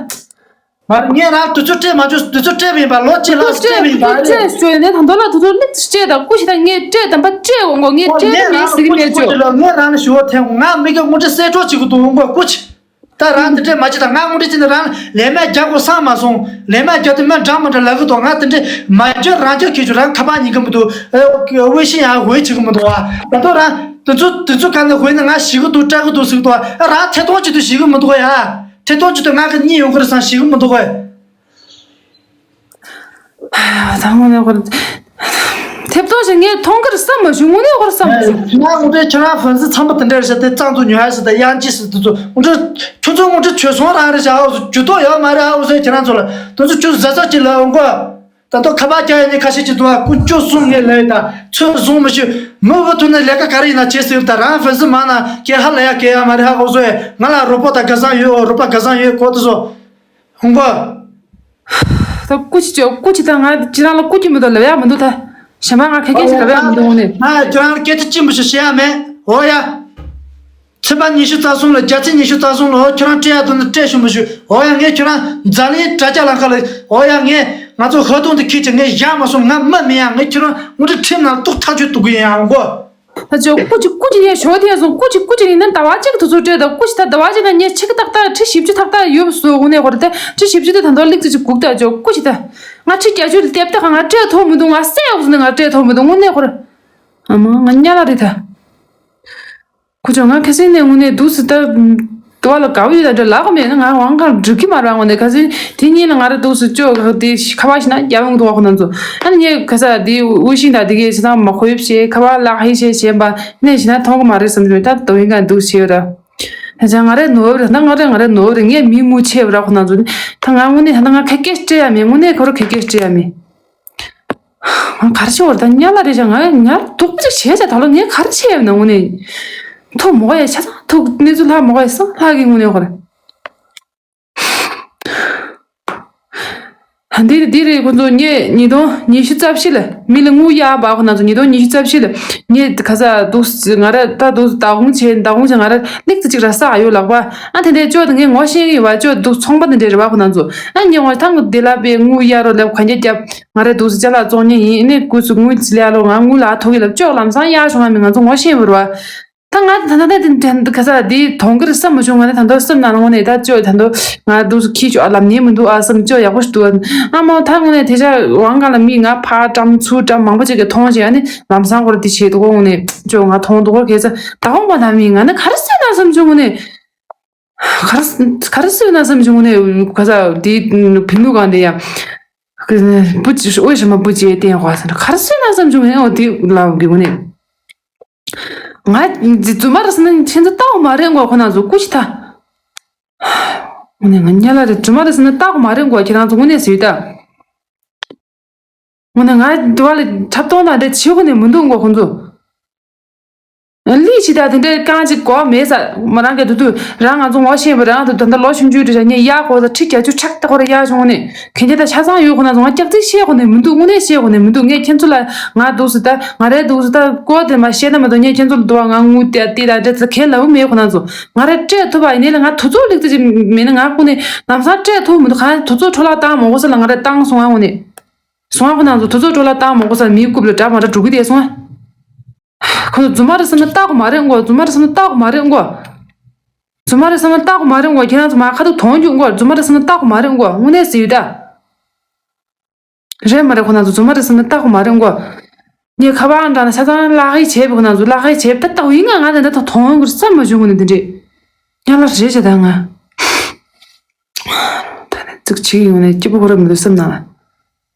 མ་རེད་ངས་རང་དུས་ཚོད་སྤྲད་མ་བཅུག་དུས་ཚོད་སྤྲད་བས་པ་ལོ་གཅིག་ལ་སྤྲད་བས་པ་རེད། སྤྲད་ཞོ་ཡ་ནས་ད་མདོ་ལ་དུས་ཚོད་སླེབས་སྤྲད་ད་ཀུ་ཅི་ད་ངས་སྤྲད་དམ་པ་སྤྲད་འོང་གོ་ངས་སྤྲད་ངས་མེད་རང་ཟིག་མེད་ཀུ་ཅི་ཅོ། ལ་ངས་རང་ལ་ཞུ་བ་འཐེན་ང་མི་གི་དངུལ་འབྲེལ་གསལ་སྒྲོག་བྱེད་དགོས་འདུག་འོང་གོ་ཀུ་ཅི། ད་རང་དེ་འདྲས་མ་བྱེད་དང་ང་དངོས་འབྲེལ་བྱས་ནས་རང་ལས་མེད་རྒྱག་དགོས་བསམ་མ་སོང་། ལས་མེད་རྒྱག་དུས་མི་འདྲ་མི་འདྲ་ལབ་གི་འདུག་ང་དེ་འདྲས་མ་བྱེད་རང་བྱེད་ཁྱེད་ཚོ་རང་ཁ་པར་ཉན་གི་མི་འདུག་ཨེ་ཝེ་ཤིན་ཡང་ཝེ་བྱེད་གི་མི་འདུག་བ། ད་དུང་རང་དེ་ཚོ་དེ་ཚོ་ག་ནས་ཝེ་ནས་ང་ཞེད་གི་འདུག་སྐྲག་གི་འདུག་ཟེར་གི་འདུག་བ། རང་ཐད་གཏོང་བྱེད་དུས་ཞེད་གི་མི་འདུག་ཡ། ཐད་གཏོང་བྱེད་དུས་ང་གི་གཉིད་ཡོང་གི་རེད་བསམ་ཞེད་གི་མི་འདུག་བ། ད་དངོས་གནས་ཁོ་ཐེབས་ཏོ་ཞིག་ངས་མཐོང་གི་རེད་བསམ་མ་བྱུང་། དངོས་གནས་ཁོ་རེད་བསམ་མ་བྱུང་། ང་དངོས་འབྲེལ་ཁྱེད་རང་ཧྥན་སི་ཚང་པོ་དེ་འདྲ་རེད་ཤག་དེ་གཙང་དུ་ཉོ་ཡ་ཞིག་དང་དབྱངས་ཅན་ཞིག་དེ་ཚོ་དངོས་འབྲེལ་ཁྱོད་ཚོ་དངོས་འབྲེལ་བྱོས་སོང་རང་རེད་ཤག་ཨ་འོ་ཇུས་གཏོགས་ཡོད་མ་རེད་ཨ་འོ་ཟེར་ཁྱེད་རང་ཚོ་ལ་དེ་ཚོ་ཁྱོད་ཟ་ཟ་ཅིག་ལ་འོང་གོ། ད་ལྟ་ཁ་པར་རྒྱག་ཡ་ནི་ཁ་ཤས་ཅིག་འདུག་ཨ། ཀུན་སྤྱོད་གསུམ་ངས་ལབ་ཡོད། ད་ཚོད་བཟུང་མི་ཤེས། མི་བུ་ཐུག་ནས་ལས་ཀ་ག་རེ་ཡིན་ན་བྱེད་ཟེར། ད་རང་ཕན་སི་མ་ན་ཁྱེད་ཧ་ལས་ཡ་གལ་ཡ་མ་རེད། ཧ་གོ་སོང་ངས། ང་ལ་རོགས་པ་དང་སྐལ་བཟང་ཡོད། རོགས་པ་སྐལ་བཟང་ཡོད་གོ། དེ་ཚོ་ཧུང་གོ། ད་སྐུ་མཁྱེན་ཅོ། སྐུ་མཁྱེན། ད་ང་ཁྱེད་རང་ལ་སྐུ་མཁྱེན་མི་འདུག་ལབ་ཡ་མི་འདུག་ད་གཞན་པ་ང་ཁ་སྐད་ཞིག་ལབ་ཡ་མི་འདུག་དངོས་གནས། ང་ཁྱེད་རང་ལ་སྐད་ཆ་གཅིག་མི་ཞིག་བཤད་ཡ་མེད། འོ་ཡ། ཚེས་པ་ཉི་ཤུ་རྩ་གསུམ་ལ། བརྒྱ་ཚེས་ཉི་ཤུ་རྩ་གསུམ་ལ། འོ་ཁྱོད་རང་སྤྲད་ཡ་འདུག་ན་སྤྲད་ཤོག་མི་ཞུ། འོ་ཡ། ངས་ཁྱོད་རང་འཛམ་གླིང་དྲ་རྒྱ་ལ་ཁ་ལ། འོ་ཡ། ངས་ང་ཚོ་ཧ་ཏུང་དེ་ཁྱེད་ཀྱི་ངས་བཞག་མ་སོང་། ང་མི་མིན་ཡ། ངས་ཁྱོད་རང་དངུལ་ཁྲི་ཁྲིམས་ནང་ལ་གཏུག་ཐག་ཆོད་གཏུག་གི་ཡིན་ཡ། འོང་གོ། ད་ཅོ་སྐུ་མཁྱེན། སྐུ་མཁྱེན་ཡ་ཞོ་ཐེན་སོང་། སྐུ་མཁྱེན། སྐུ་མཁྱེན་ཡིན་ན་ཟླ་བ་གཅིག་དུས་ཚོད་སྤྲད་དང་། སྐུ་མཁྱེན། ད་ཟླ་བ་གཅིག་ནང་ངས་ཆིག་ཏག་ཏག་ཁྲི་བཞི་བཅུ་ཏག་ཏག་ཡོད་སོ། དངོས་གནས་ཁོ་ར་ད་ཁྲི་བཞི་བཅུ་དེ་ད་དུང་ལེགས་ཙི་ཅིག་སྒུག་ད་ཅོ་སྐུ་མཁྱེན། ད་ང་ཁྲི་བརྒྱད་ཅུ་ལ་སླེབས་ད་ང་སྤྲད་ཐུབ་མི་འདུག་ང་བསད་འོག་སོང་ནས་ང་སྤྲད་ཐུབ་མི་འདུག་དངོས་གནས་ཁོ་ར། ཨ་མ་ང་ཉལ་ལ་རེད་ད། ཁོ་ཚོ་ང་ཁ་སང་ནས་དངོས་གནས་འདུག་སེ་ད། དུ་བ་ལ་དགའ་བོ་ཡོད་ད་འདྲ་ལབ་གོ་མེད་ན། ང་དབང་གང་འགྲིག་གི་མ་རེད། དངོས་གནས་ཁ་སང་དེ་གཉིས་ལ་ང་ར་འདུག་སེ་ཅོ་དེ་ཁ་བ་ཞིག་ན་རྒྱབ་ཡོང་འདུག་བ་ཁོ་ན་ཚོ། ཨ་ནི་ངས་ཁ་ས་དེ་དབུལ་ཞིང་དང་དེ་གས་ཞེ་ཐང་མ་ཁོ་ཡོད་བྱས། ཁ་བ་ལག་ཧི་བྱས་བྱས་པ་ནས་ཞེ་ན་མཐོང་གི་མ་རེད་བསམ་བྱུང་། ད་དོ་ཡིན་ག་འདུག་བྱས་ཡོད་ར། ད་ཅང་ང་རའི་ནོར་བུ་རེད། ད་ང་རའི་ང་རའི་ནོར་བུ་རེད། ངས་མི་ངུ་ཆེ་བ་ར་ཁོ་ན་ཚོ། ད་ང་དངོས་གནས་ད་ང་ཁ་སྐད་སྤྲད་ཡ་མེད། དངོས་གནས་ཁོ་ར་ཁ་སྐད་སྤྲད་ཡ་མེད། ང་ག་རེ་བྱེད་བར་ད་ཉལ་ལ་རེད་ཤག་ང་ང་སྡུག་པོ་ཅིག་བྱས་ཤག་ད་ལོ་ངས་ག་རེ་བྱས་ཡོད་ན། དངོས་གནས་ཐུག་མོ་ག་ཡ་ཆ་ཚང་ཐུག་གནས་ཚུལ་ལྷག་མོ་ག་ཡ་སང་ལྷག་གི་དངོས་གནས་ཁོ་ར། ཧ་འདི་རེད་འདི་རེད། ཁོ་ཚོ་ངས་ཉིས་སྟོང་ཉི་ཤུ་རྩ་བཞི་ལ་མི་ལ་དངུལ་གཡར་བ་ཁོ་ན་ཚོ། ཉིས་སྟོང་ཉི་ཤུ་རྩ་བཞི་ལ་ངས་ག་ས་འདུག་ང་ར་ད་འདུག་བདག་དགོངས་བྱས། བདག་དགོངས་བྱས་ང་ར་ལེགས་ཙི་ཅིག་ར་ས་ཡོད་ལགས་པ། ཨ་དེ་འདྲའི་ཅོ་དེ་ངས་ངོ་ཤེས་ཡོད་པ་ཅོ་འདུག་ཚོང་པ་དེ་འདྲའི་རེད་པ་ཁོ་ན་ཚོ། ཨ་ངས་ངོ་ཐང་དེ་ལ་པའི་དངུལ་གཡར་རོགས་ལབ་གན་རྒྱ་རྒྱབ། ང་རེ་འདུག་སེ་ཅ་ལག་བཙོང་མཁན་ཡིན། ཨ་ནི་སྐུ་སུ་དངུལ་ལ་ལོ་ང་དངུལ་ལ་ཐོག་གི་ལབ་ཅོག་ལམ་སང་གཡར་བྱུང་བ་མིན། ང་ཚོ་ངོ་ཤེས་མི་རུ་བ། ད་ང་ད་ད་ད་དེ་ག་ས་དེ་གཏོང་གི་རེད་བསམ་མ་བྱུང་། ང་ནི་ད་དུང་སེམས་ནང་ལ་དངོས་གནས་ད་ཅོ་ད་དུང་ང་འདུག་སེ་ཁྱི་ཅོ་ཨ་ལམ་ནས་མི་འདུག་ཨ་བསམ་ཅོ་ཡག་པོ་ཞིག་འདུག་ཨ་མ་ཐ་དངོས་གནས་དེ་ཆ་དབང་གང་ལ་མི་ང་ཕ་བཀྲམ་ཚུར་བཀྲམ་མང་པོ་ཅིག་གི་མཐོང་བྱས། ཨ་ནི་ལམ་སང་ཁོ་ར་དེ་བྱེད་འདུག་གོ་དངོས་གནས་ཅོ་ང་མཐོང་འདུག་གོ་གལ་ས་ད་འོང་པ་ད་མི་ང་ནི་ག་རེ་སེམས་ནང་བསམ་བྱུང་། དངོས་གནས། ག་རེ་ག་རེ་སེམས་ནང་བསམ་བྱུང་ནས་ག་ས་དེ་བི་མོ་གང་དེ་ཡ། བུ་ཅི་ཨོ་ཞེ་མ་བུ་ཅི་བསྟན་དགོས་ཟེར། ག་རེ་སེམས་ནང་བསམ་བྱུང་ནས་ཨོ་དེ་ལབ་གི་དངོས་གནས། ང་རྫུན་མ་རེད་ཟེར་ན་ཁྱེད་ཚོ་ལྟ་བ་མ་རེད་གོ་ཁོ་ན་ཚོ་སྐུ་ཞིག་ད། དངོས་གནས་ང་ཉལ་ལ་རེད། རྫུན་མ་རེད་ཟེར་ན་ལྟ་བ་མ་རེད་གོ་ཁྱེད་རང་ཚོ་དངོས་གནས་ཟེར་ད། དངོས་གནས་ང་དུ་བ་ལ་འཁྲབ་སྟོན་དང་འདྲ་བྱེད་དགོས་ནས་མི་འདུག་གོ་ཁོ་ཚོ། ལི་ཞིག་དང་དེ་འདྲའི་རྐང་གཅིག་གོ་མེད་ས་མ་རང་གི་དུ་དུ་རང་ང་ཚོ་ངོ་ཤེས་པ་རང་དུ་ད་ལྟ་ལོ་ཆུང་ཆུང་དུ་བྱ་ངས་གཡར་གོ་ས་ཁྲི་བརྒྱད་ཅུ་ཕྲག་ཏུ་ཁོ་ར་གཡར་བྱུང་ནས་གན་རྒྱ་ད་ཆ་ཚང་ཡོད་ཁོ་ན་ཚོ་ང་སྐྱག་རྫུན་བཤད་གོ་ནས་མི་འདུག་དངོས་གནས་བཤད་གོ་ནས་མི་འདུག་ངས་ཁྱེད་ཚོ་ལ་ང་འདུག་སུ་ད་ང་རའི་འདུག་སུ་ད་ཀོ་དེ་མ་བཤད་ན་མི་འདུག་ངས་ཁྱེད་ཚོ་ལ་དུ་བ་ང་དངུལ་དེ་དེ་ད་འདྲ་ཚ་གན་ལབ་མེད་ཁོ་ན་ཚོ་ང་ར་སྤྲད་ཐུབ་པ་ཡིན་ནས་ལ་ང་དུ་ཚོགས་ལེགས་ཚ་ཅིག་མེད་ན་ང་ཁོ་ནས་ལམ་སང་སྤྲད་ཐུབ་མི་འདུག་ཁ་དུ་ཚོགས་འཕྲོ་བརླག་བཏང་མ་དགོས་ས་ལ་ང་ར་བཏང་སོང་ང་ཁོ་ནས་སོང་ང་ཁོ་ན་ཚོ་དུ་ཚོགས་འཕྲོ་བརླག་བཏང་མ་དགོས་ས་མིའི་རྐུབ་ལ་འདྲ་མ་འདྲ་འགྲོ་གི་དེ་སོང་ང་། ཁོ་ཚོ་རྫུན་མ་རེད་བསམ་ན་ལྟ་དགོས་མ་རེད་མགོ། རྫུན་མ་རེད་བསམ་ན་ལྟ་དགོས་མ་རེད་མགོ། རྫུན་མ་རེད་བསམ་ན་ལྟ་དགོས་མ་རེད་མགོ། ཁྱེད་རང་ཚོ་མ་ཁ་ཐུག་དོན་རྒྱུ་མགོ། རྫུན་མ་རེད་བསམ་ན་ལྟ་དགོས་མ་རེད་མགོ། དངོས་གནས་ཟེར་ཡོད་ད། རེད་མ་རེད། ཁོ་ན་ཚོ་རྫུན་མ་རེད་བསམ་ན་ལྟ་དགོས་མ་རེད་མགོ། ངས་ཁ་པར་འདྲ་ན་ཆ་ཚང་བརླག་ཧེ་བྱས་པའི་ཁོ་ན་ཚོ་བརླག་ཧེ་བྱས་པ་ད་ལྟ་བུ་ཡིན་ང་ང་དེ་འདྲ་ཐོག་དོན་དགོས་བསམ་མ་བྱུང་གོ་ནས་འདི་འདྲས། ཉ་ལ་རེད་བྱས་ད་ང་། ད་ནས་ཙིག་ཆིག་ཡོང་ནས་སྐྱིད་པོ་ཁོ་ར་མི་འདུག་སེམས་ནང་ལ།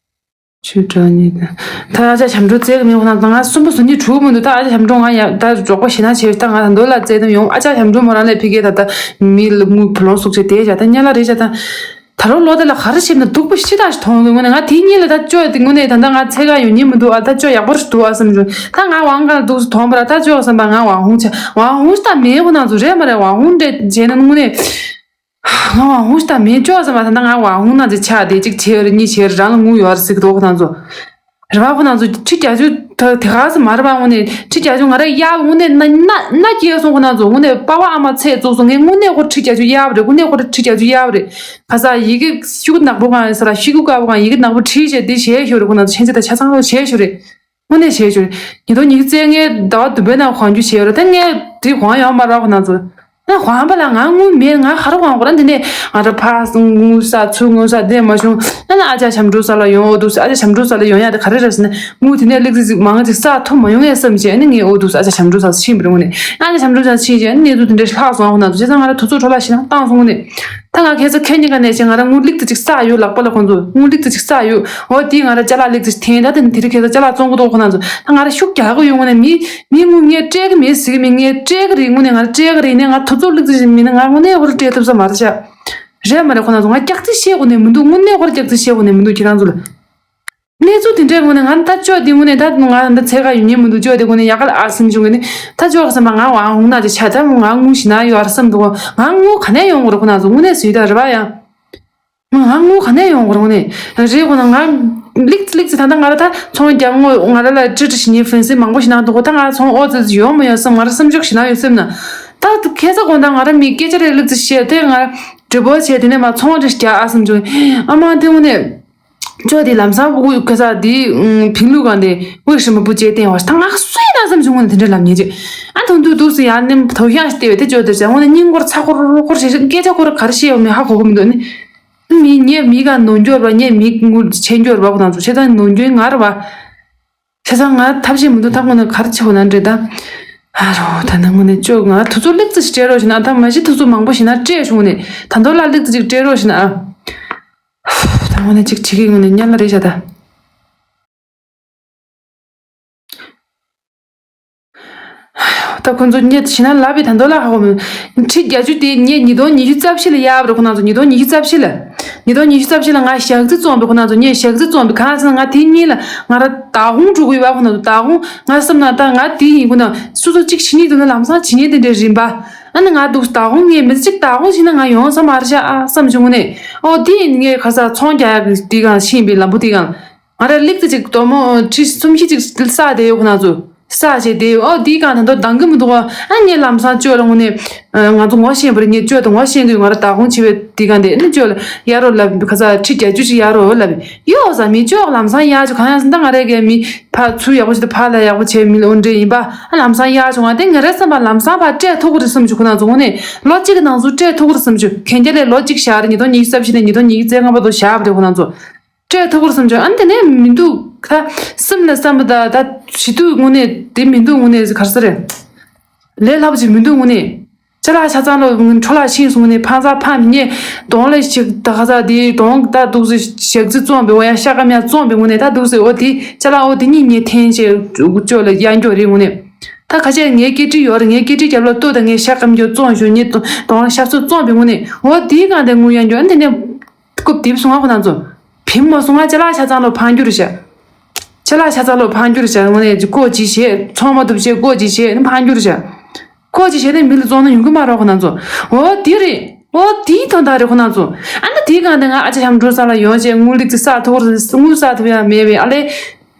ཆོས་གྲོགས་གཉིས་དང་། ད་ཨ་ཅག་ཞབས་བྲོ་བཙལ་གི་མིན་ཁོ་ན་ང་གསུམ་པོ་སུ་གཉིས་གྲུག་མི་འདུག་ད་ཨ་ཅག་ཞབས་བྲོ་ང་ཡ་ད་རོགས་པ་ཞེ་ན་བྱས་ད་ང་ད་འདོད་ལ་བཙལ་དུ་ཡོང་། ཨ་ཅག་ཞབས་བྲོ་མོ་རང་ལས་ཕི་གེ་ད་ད་མི་ལ་དངུལ་བུ་ལོང་སུག་ཆེ་དེ་བྱ་ད་ཉ་ལ་རེད་བྱ་ད། ད་རོགས་ལོ་དེ་ལ་ག་རེ་བྱེད་ན་སྡུག་པོ་ཤི་ད་ཞིག་མཐོང་འདུག་དངོས་གནས་ང་དེ་གཉིས་ལ་ད་བཅོས་དེ་དངོས་གནས་ད་ད་ང་ཚེ་ག་ཡོང་ཉིན་མི་འདུག་ཨ་ད་བཅོས་ཡག་པོ་རེ་འདུག་ཨ་བསམ་བྱུང་། ད་ང་དབང་ག་འདུག་སུ་མཐོང་བ་ར་ད་བཅོས་བསམ་པ་ང་དབང་ཧུང་ཆ་དབང་ཧུང་ད་མེད་ཁོ་ན་ཚོ་རེད་མ་རེད། དབང་ཧུང་འདྲ་བྱས་ན་དངོས་གནས། ང་དབང་ཧུང་ཞིག་ད་མེད་ཅོག་ཟེར་མ་ད་ད་ང་དབང་ཧུང་ན་ཅིག་ཆགས་དེ་གཅིག་བྱེད་རེ་གཉིས་བྱེད་རེ་རང་ལ་དངུལ་ཡོད་རེ་ཟིག་དོ་ཁོ་ན་ཚོ། རེ་བ་ཁོ་ན་ཚོ་ཁྲི་བརྒྱད་ཅུ་ད་དེ་ག་ཟེར་མ་རེ་བ་དངོས་གནས་ཁྲི་བརྒྱད་ཅུ་ང་ར་གཡར་དངོས་གནས་ན་ན་ན་སྐྱེས་སོང་ཁོ་ན་ཚོ་དངོས་གནས་པ་བ་ཨ་མ་ཚེ་བཙོག་སོང་ངས་དངོས་གནས་ཁོ་ཁྲི་བརྒྱད་ཅུ་གཡར་བ་རེད། དངོས་གནས་ཁོ་ཁྲི་བརྒྱད་ཅུ་གཡར་བ་རེད། ཁ་ས་ཡི་གེ་ཤུ་གུ་ནག་པོ་གང་ཡིན་ས་ར་ཤུ་གུ་དཀར་པོ་གང་ཡི་གེ་ནག་པོ་བྲིས་བྱས་དེ་བྱས་ཤོར་རེད། ཁོ་ན་ཚོ་ཆེན་ཚེ་ད་ཆ་ཚང་ལོ་བྱས་ཤོར་རེད། དངོས་གནས་བྱས་བྱུང་། ཉིས་སྟོང་ཉི་ཤུ་རྩ་ལྔའི་ཟླ་བ་བདུན་པའི་ནང་དབང་རྒྱུ་བྱས་ཡོད་རེད། ད་ངས་དེ་དབང་ཡོང་མ་རེད་ཁོ་ན་ཚོ། ན་དབང་པ་ལ་ང་དངུལ་མེད། ང་ག་རེ་དབང་དགོས་ར། འདི་ནས་ང་ར་ཕ་དངུལ་ས་ཚུར་དངུལ་ས་འདི་མ་བྱུང་ན་ན་ཨ་ཅག་ཞབས་བྲོ་ས་ལ་ཡོང་འོ་འདུག་ས། ཨ་ཅག་ཞབས་བྲོ་ས་ལ་ཡོང་ཡ་དེ་ག་རེ་རེད་ཟེར་ན་དངུལ་དེ་ནས་ལེགས་ཙི་ཙི་མང་ཙི་ས་ཐུབ་མ་ཡོང་ངས་བསམ་བྱས་ནི་ངས་འོ་འདུག་ས། ཨ་ཅག་ཞབས་བྲོ་ས་ཕྱིན་པ་རེད། དངོས་གནས་ཨ་ཅག་ཞབས་བྲོ་ས་ཕྱིན་བྱས་ནི་གནས་ཚུལ་དེ་འདྲ་ལྷག་སོང་ཁོ་ན་ཚོ། བྱས་ཙང་ང་ར་དུས་ཚོད་འཕྲོ་བརླག་ཞེ་དྲག་བཏང་སོང་། དངོས་གནས། ད་ང་ཁ་སང་ཁྱེད་གཉིས་ཀ་ནས་ཅིག་ང་ར་དངུལ་ལེགས་ཙི་ཅིག་བསགས་ཡོད། ལག་པ་ལ་ཁོང་ཚོ་དངུལ་ལེགས་ཙི་ཅིག་བསགས་ཡོད། འོ་དེ་ང་ར་ཅ་ལག་ལེགས་ཙི་ཅིག་འཐེན། ད་དེ་དེ་རིང་ཁ་སང་ཅ་ལག་བཙོང་གི་འདུག་ཁོ་ན་ཚོ། ད་ང་ར་ཤུགས་རྒྱག་གི་ཡོད། དངོས་གནས་མི་མི་དངུལ་ངས་སྤྲད་གི་མེད་ཟེར་གི་མེད། ངས་སྤྲད་གི་རེད། དངོས་གནས་ང་ར་སྤྲད་གི་རེད། ནས་ང་དུས་ཚོད་ལེགས་ཙི་ཅིག་མིན་ན་ང་དངོས་གནས་ཁོ་ར་སྤྲད་ཐུབ་ས་མ་རེད་ཤག་རེད་མ་རེད། ཁོ་ན་ཚོ་ང་སྐྱག་རྫུན་བཤད་དགོས་ནས་མི་འདུག་དངོས་གནས་ཁོ་ར་སྐྱག་རྫུན་བཤད་དགོས་ནས་མི་འདུག་ཁྱེད་རང་ཚོ་ལ། གནས་ཚུལ་དེ་འདྲའི་ངོས་ནས་ང་ད་ཅོག་དེ་ངོས་ནས་ད་ང་ད་ཚེ་ག་ཡོད་ཉེན་མི་འདུག་ཅོག་དེ་ངོས་ནས་ཡག་ག་ལ་ཨ་སེམས་བྱུང་གི་ནི་ད་ཅོག་ག་བསམ་པ་ང་ཝང་ཧུང་ན་ཅི་ཆ་ད་ང་ངུ་ཞིག་ན་ཡོད་ཨ་སེམས་འདུག་ང་ངུ་ག་ནས་ཡོང་གི་རེད་ཁོ་ན་ཚོ་དངོས་གནས་སུས་ད་རེད་བ་ཡ། ང་ངུ་ག་ནས་ཡོང་གི་རེད་ངོས་ནས་རེད་ཁོ་ན་ང་ལིག་ལིག་ཙི་ད་ད་ང་ར་ད་ཚོང་རྒྱག་ངོ་ང་ར་ལ་ཀྲི་ཀྲི་ཞིག་ཉེ་ཧྥན་སི་མང་པོ་ཞིག་ན་འདུག་ད་ང་ཚོང་ཨོ་ཙི་ཙི་ཡོང་མི་ཡོང་སེམས་ང་ར་སེམས་ཤུགས་ཞིག་ན་ཡོད་སེམས་ན་ད་ཁ་ས་དགོང་ད་ང་ར་མི་སྐད་ཆ་རེ་ལིག་ཙི་བཤད་དེ་ང་ར་འདྲི་པོ་བྱས་དེ་ནས་མ་ཚོང་ཀྲི་རྒྱག་ཨ་སེམས་བྱུང་ཨ་མ་དེ་ངོས་ནས། ཅོ་དེ་ལམ་སང་བུ་གུ་ག་ས་དེ་ཕིང་ལུ་གང་དེ་དབུས་ཧྲི་མ་བུ་ཅེ་བསྟན་བ་ད་ང་སུས་ན་བསམ་བྱུང་ངོ་ནས་དེ་འདྲ་ལམ་ཉེ་ཅེ་ཨ་དུང་དུ་དུག་སུ་ཡང་ནེམ་དོ་ཡང་ལྟེ་བའི་དེ་ཅོ་དེ་ཅ་ངོ་ནས་སྙིང་སྐོར་ཚ་སྐོར་རོ་སྐོར་ཞེ་ཞེ་སྐད་ཆ་སྐོར་ག་རེ་བཤད་ཡོད་མེད་ཧ་གོ་གི་མི་འདུག་ནི་མི་ངས་མི་ག་ནོར་འགྱོར་བ་ངས་མི་ངུ་ཆེ་འགྱོར་བ་ཁོ་ན་ཚོ་ཆེ་ཚང་ནོར་འགྱོ་ང་ར་བ་ཆེ་ཚང་ང་ཐབས་ཤེས་མི་འདུག་ཐབས་ངོ་ནས་ག་རེ་ཆེ་བོ་ན་འདྲེ་ད་ཨ་རོ་ད་ནང་ངོ་ནས་ཅོ་ང་དུ་ཚོ་ལེགས་ཙི་ཞིག་སྤྲད་རོགས་ཞེ་ན་ད་མ་གཞི་དུ་ཚོ་མང་པོ་ཞིག་ན་སྤྲད་བྱུང་ནས་ད་མདོ་ལ་ལེགས་ཙི་ཅིག་སྤྲད་རོགས་ཞེ་ན་ཨ། ད་ངོ་ནས་ཅིག་བྱེད་ཀྱི་ངོ་ནས་ཉལ་ལ་རེད་བྱ་ད། ད་ཁོ་ཚོ་ཉེ་ཞིག་ན་ལབ་པའི་ད་མདོ་ལ་ཧ་གོ་མི་ཁྲི་བརྒྱད་ཅུ་དེ་ངས་ཉིས་སྟོང་ཉི་ཤུ་རྩ་བཞི་ལ་ཡར་བ་རེད་ཁོ་ན་ཚོ་ཉིས་སྟོང་ཉི་ཤུ་རྩ་བཞི་ལ། ཉིས་སྟོང་ཉི་ཤུ་རྩ་བཞི་ལ་ང་ཞག་རྩི་བཙོང་པའི་ཁོ་ན་ཚོ་ངས་ཞག་རྩི་བཙོང་པའི་གང་ཟེར་ན་ང་དེ་གཉིས་ལ་ང་ར་ད་གུང་འགྲོ་གི་ཡོད་པ་ཁོ་ན་ཚོ་ད་གུང་ང་བསམ་ན་ད་ང་དེ་ཡིན་ཁོ་ན་སོ་སོ་གཅིག་བྱེད་ཉིད་དུ་ན་ལམ་སང་བྱེད་ཉིད་དེ་འདྲའི་རིམ་པ། ཨ་ནི་ང་འདུག་ད་གུང་ངས་མི་ཚེ་གཅིག་ད་གུང་བྱས་ན་ང་ཡོང་ས་མ་རེད་ཤག་ཨ་བསམ་བྱུང་ནས་ཨོ་དེ་ཡིན་ངས་ཁ་ས་ཚོང་རྒྱག་ཡག་གི་དེ་གང་ཤེས་པའི་ལམ་བུ་དེ་གང་ང་ར་ལིག་ཙི་ཅིག་དོ་མོ་ཁྲི་གསུམ་བཞི་ཅིག་ས་དེ་ཡོད་ཁོ་ན་ཚོ་ས་བྱས་དེ་ཨོ་དེ་གང་ད་དོ་འདང་གི་མི་འདུག་ཨ་ངས་ལམ་སང་བཅོས་ལ་ངུ་ནས་ང་ཚོ་ངོ་ཤེས་པར་ངས་བཅོས་དང་ངོ་ཤེས་གི་ང་ར་ད་གུང་བྱས་པའི་དེ་གང་དེ་ནི་བཅོས་ལ་ཡ་རོ་ལབ་ཁ་ས་ཁྲི་བརྒྱད་ཅུ་ཅིག་ཡ་རོ་ལབ་ཡོད་ས་མི་བཅོས་ལམ་སང་ཡ་ཅིག་གང་ཡང་ཟིན་ད་ང་ར་གས་མི། ཕར་ཚུར་ཡག་པོ་བྱེད་དུ་ཕར་ལ་ཡག་པོ་བྱེད་མི་ལ་འོ་འདྲེ་ཡིན་པ་ཨ་ལམ་སང་ཡག་བྱུང་བ་དེ་ང་རའི་བསམ་པ་ལམ་སང་ཕར་སྤྲད་ཐུབ་ཀྱི་རེད་བསམ་བྱུང་ཁོ་ན་ཚོ་དངོས་གནས་ལོ་གཅིག་གི་ནང་ཚུད་སྤྲད་ཐུབ་ཀྱི་རེད་བསམ་བྱུང་གན་རྒྱ་ལས་ལོ་གཅིག་བཞག་རེད་ཉིས་སྟོང་ཉི་ཤུ་རྩ་བཞི་ནས་ཉིས་སྟོང་ཉི་ཤུ་རྩ་ལྔ་བར་དུ་བཞག་པ་རེད་ཁོ་ན་ཚོ་སྤྲད་ཐུབ་ཀྱི་རེད་བསམ་བྱུང་ཨ་ནི་དེ་ནས་མི་འདུག་ད་སེམས་ལ་བསམ་པ་ད་ད་བྱེད་དུས་དངོས་གནས་དེ་མི་འདུག་དངོས་གནས་ག་རེ་ཟེར་རེད་ལས་སླ་པོ་ཅིག་མི་འདུག་དངོས་གནས། ཅ་ལག་ཆ་ཚང་ལོ་འཕྲོ་བརླག་ཕྱིན་སོང་ནས་ཕ་ཚ་ཕ་མི་ཉེ་གདོང་ལ་ཞིག་ད་ག་ས་དེའི་གདོང་ད་འདུག་སེ་ཞག་རྩི་བཙོང་པའི་འོ་ཡ་ཤ་ཀ་མྱ་བཙོང་པའི་ངོ་ནས་ད་འདུག་སེ་འོ་དེ་ཅ་ལག་འོ་དེ་གཉིས་ཉེ་འཐེན་བྱས་ཅོ་ལ་གཡར་འགྱོ་རེད་ངོ་ནས་ད་ཁ་ཤས་ངའི་སྐེ་དཀྲིས་ཡོད་རེད་ངའི་སྐེ་དཀྲིས་རྒྱབ་ལ་ལྟོས་དང་ངའི་ཤ་ཀ་མྱ་བཙོང་ཞོ་ཉེ་གདོང་ལ་ཤ་སོ་བཙོང་པའི་ངོ་ནས་འོ་དེའི་སྒང་དེ་ངུ་གཡར་འགྱོ་ཨ་དེ་ནས་རྐུབ་རྡིབ་སོང་ང་ཁོ་ན་ཚོ་བིམ་མ་སོང་ང་ཅ་ལག་ཆ་ཚང་ལོ་ཕང་རྒྱུ་རེད་ཤག་ཅ་ལག་ཆ་ཚང་ལོ་ཕང་རྒྱུ་རེད་ཤག་ངོ་ནས་ཀོ་ཅི་བྱས་ཚོང་མ་ཐུབ་བྱས་ཀོ་ཅི་བྱས་ནི་ཕང་རྒྱུ་རེད་ཤག་ཁོ་ཅི་བྱས་ནས་མི་ལ་བཙོང་ན་ཡོང་གི་མ་རེད་ཁོ་ན་ཚོ། འོ་དེ་རེད། འོ་དེའི་དོན་དག་རེད་ཁོ་ན་ཚོ། ཨ་ནི་དེའི་སྒང་དེ་ང་ཨ་ཅག་ཞབས་འགྲོ་ས་ལ་ཡོང་བྱས་དངུལ་ལིག་ཙི་ས་ཐོག་རེད་དངུལ་ས་ཐོག་ཡང་མེད་པས་ཨ་ལས།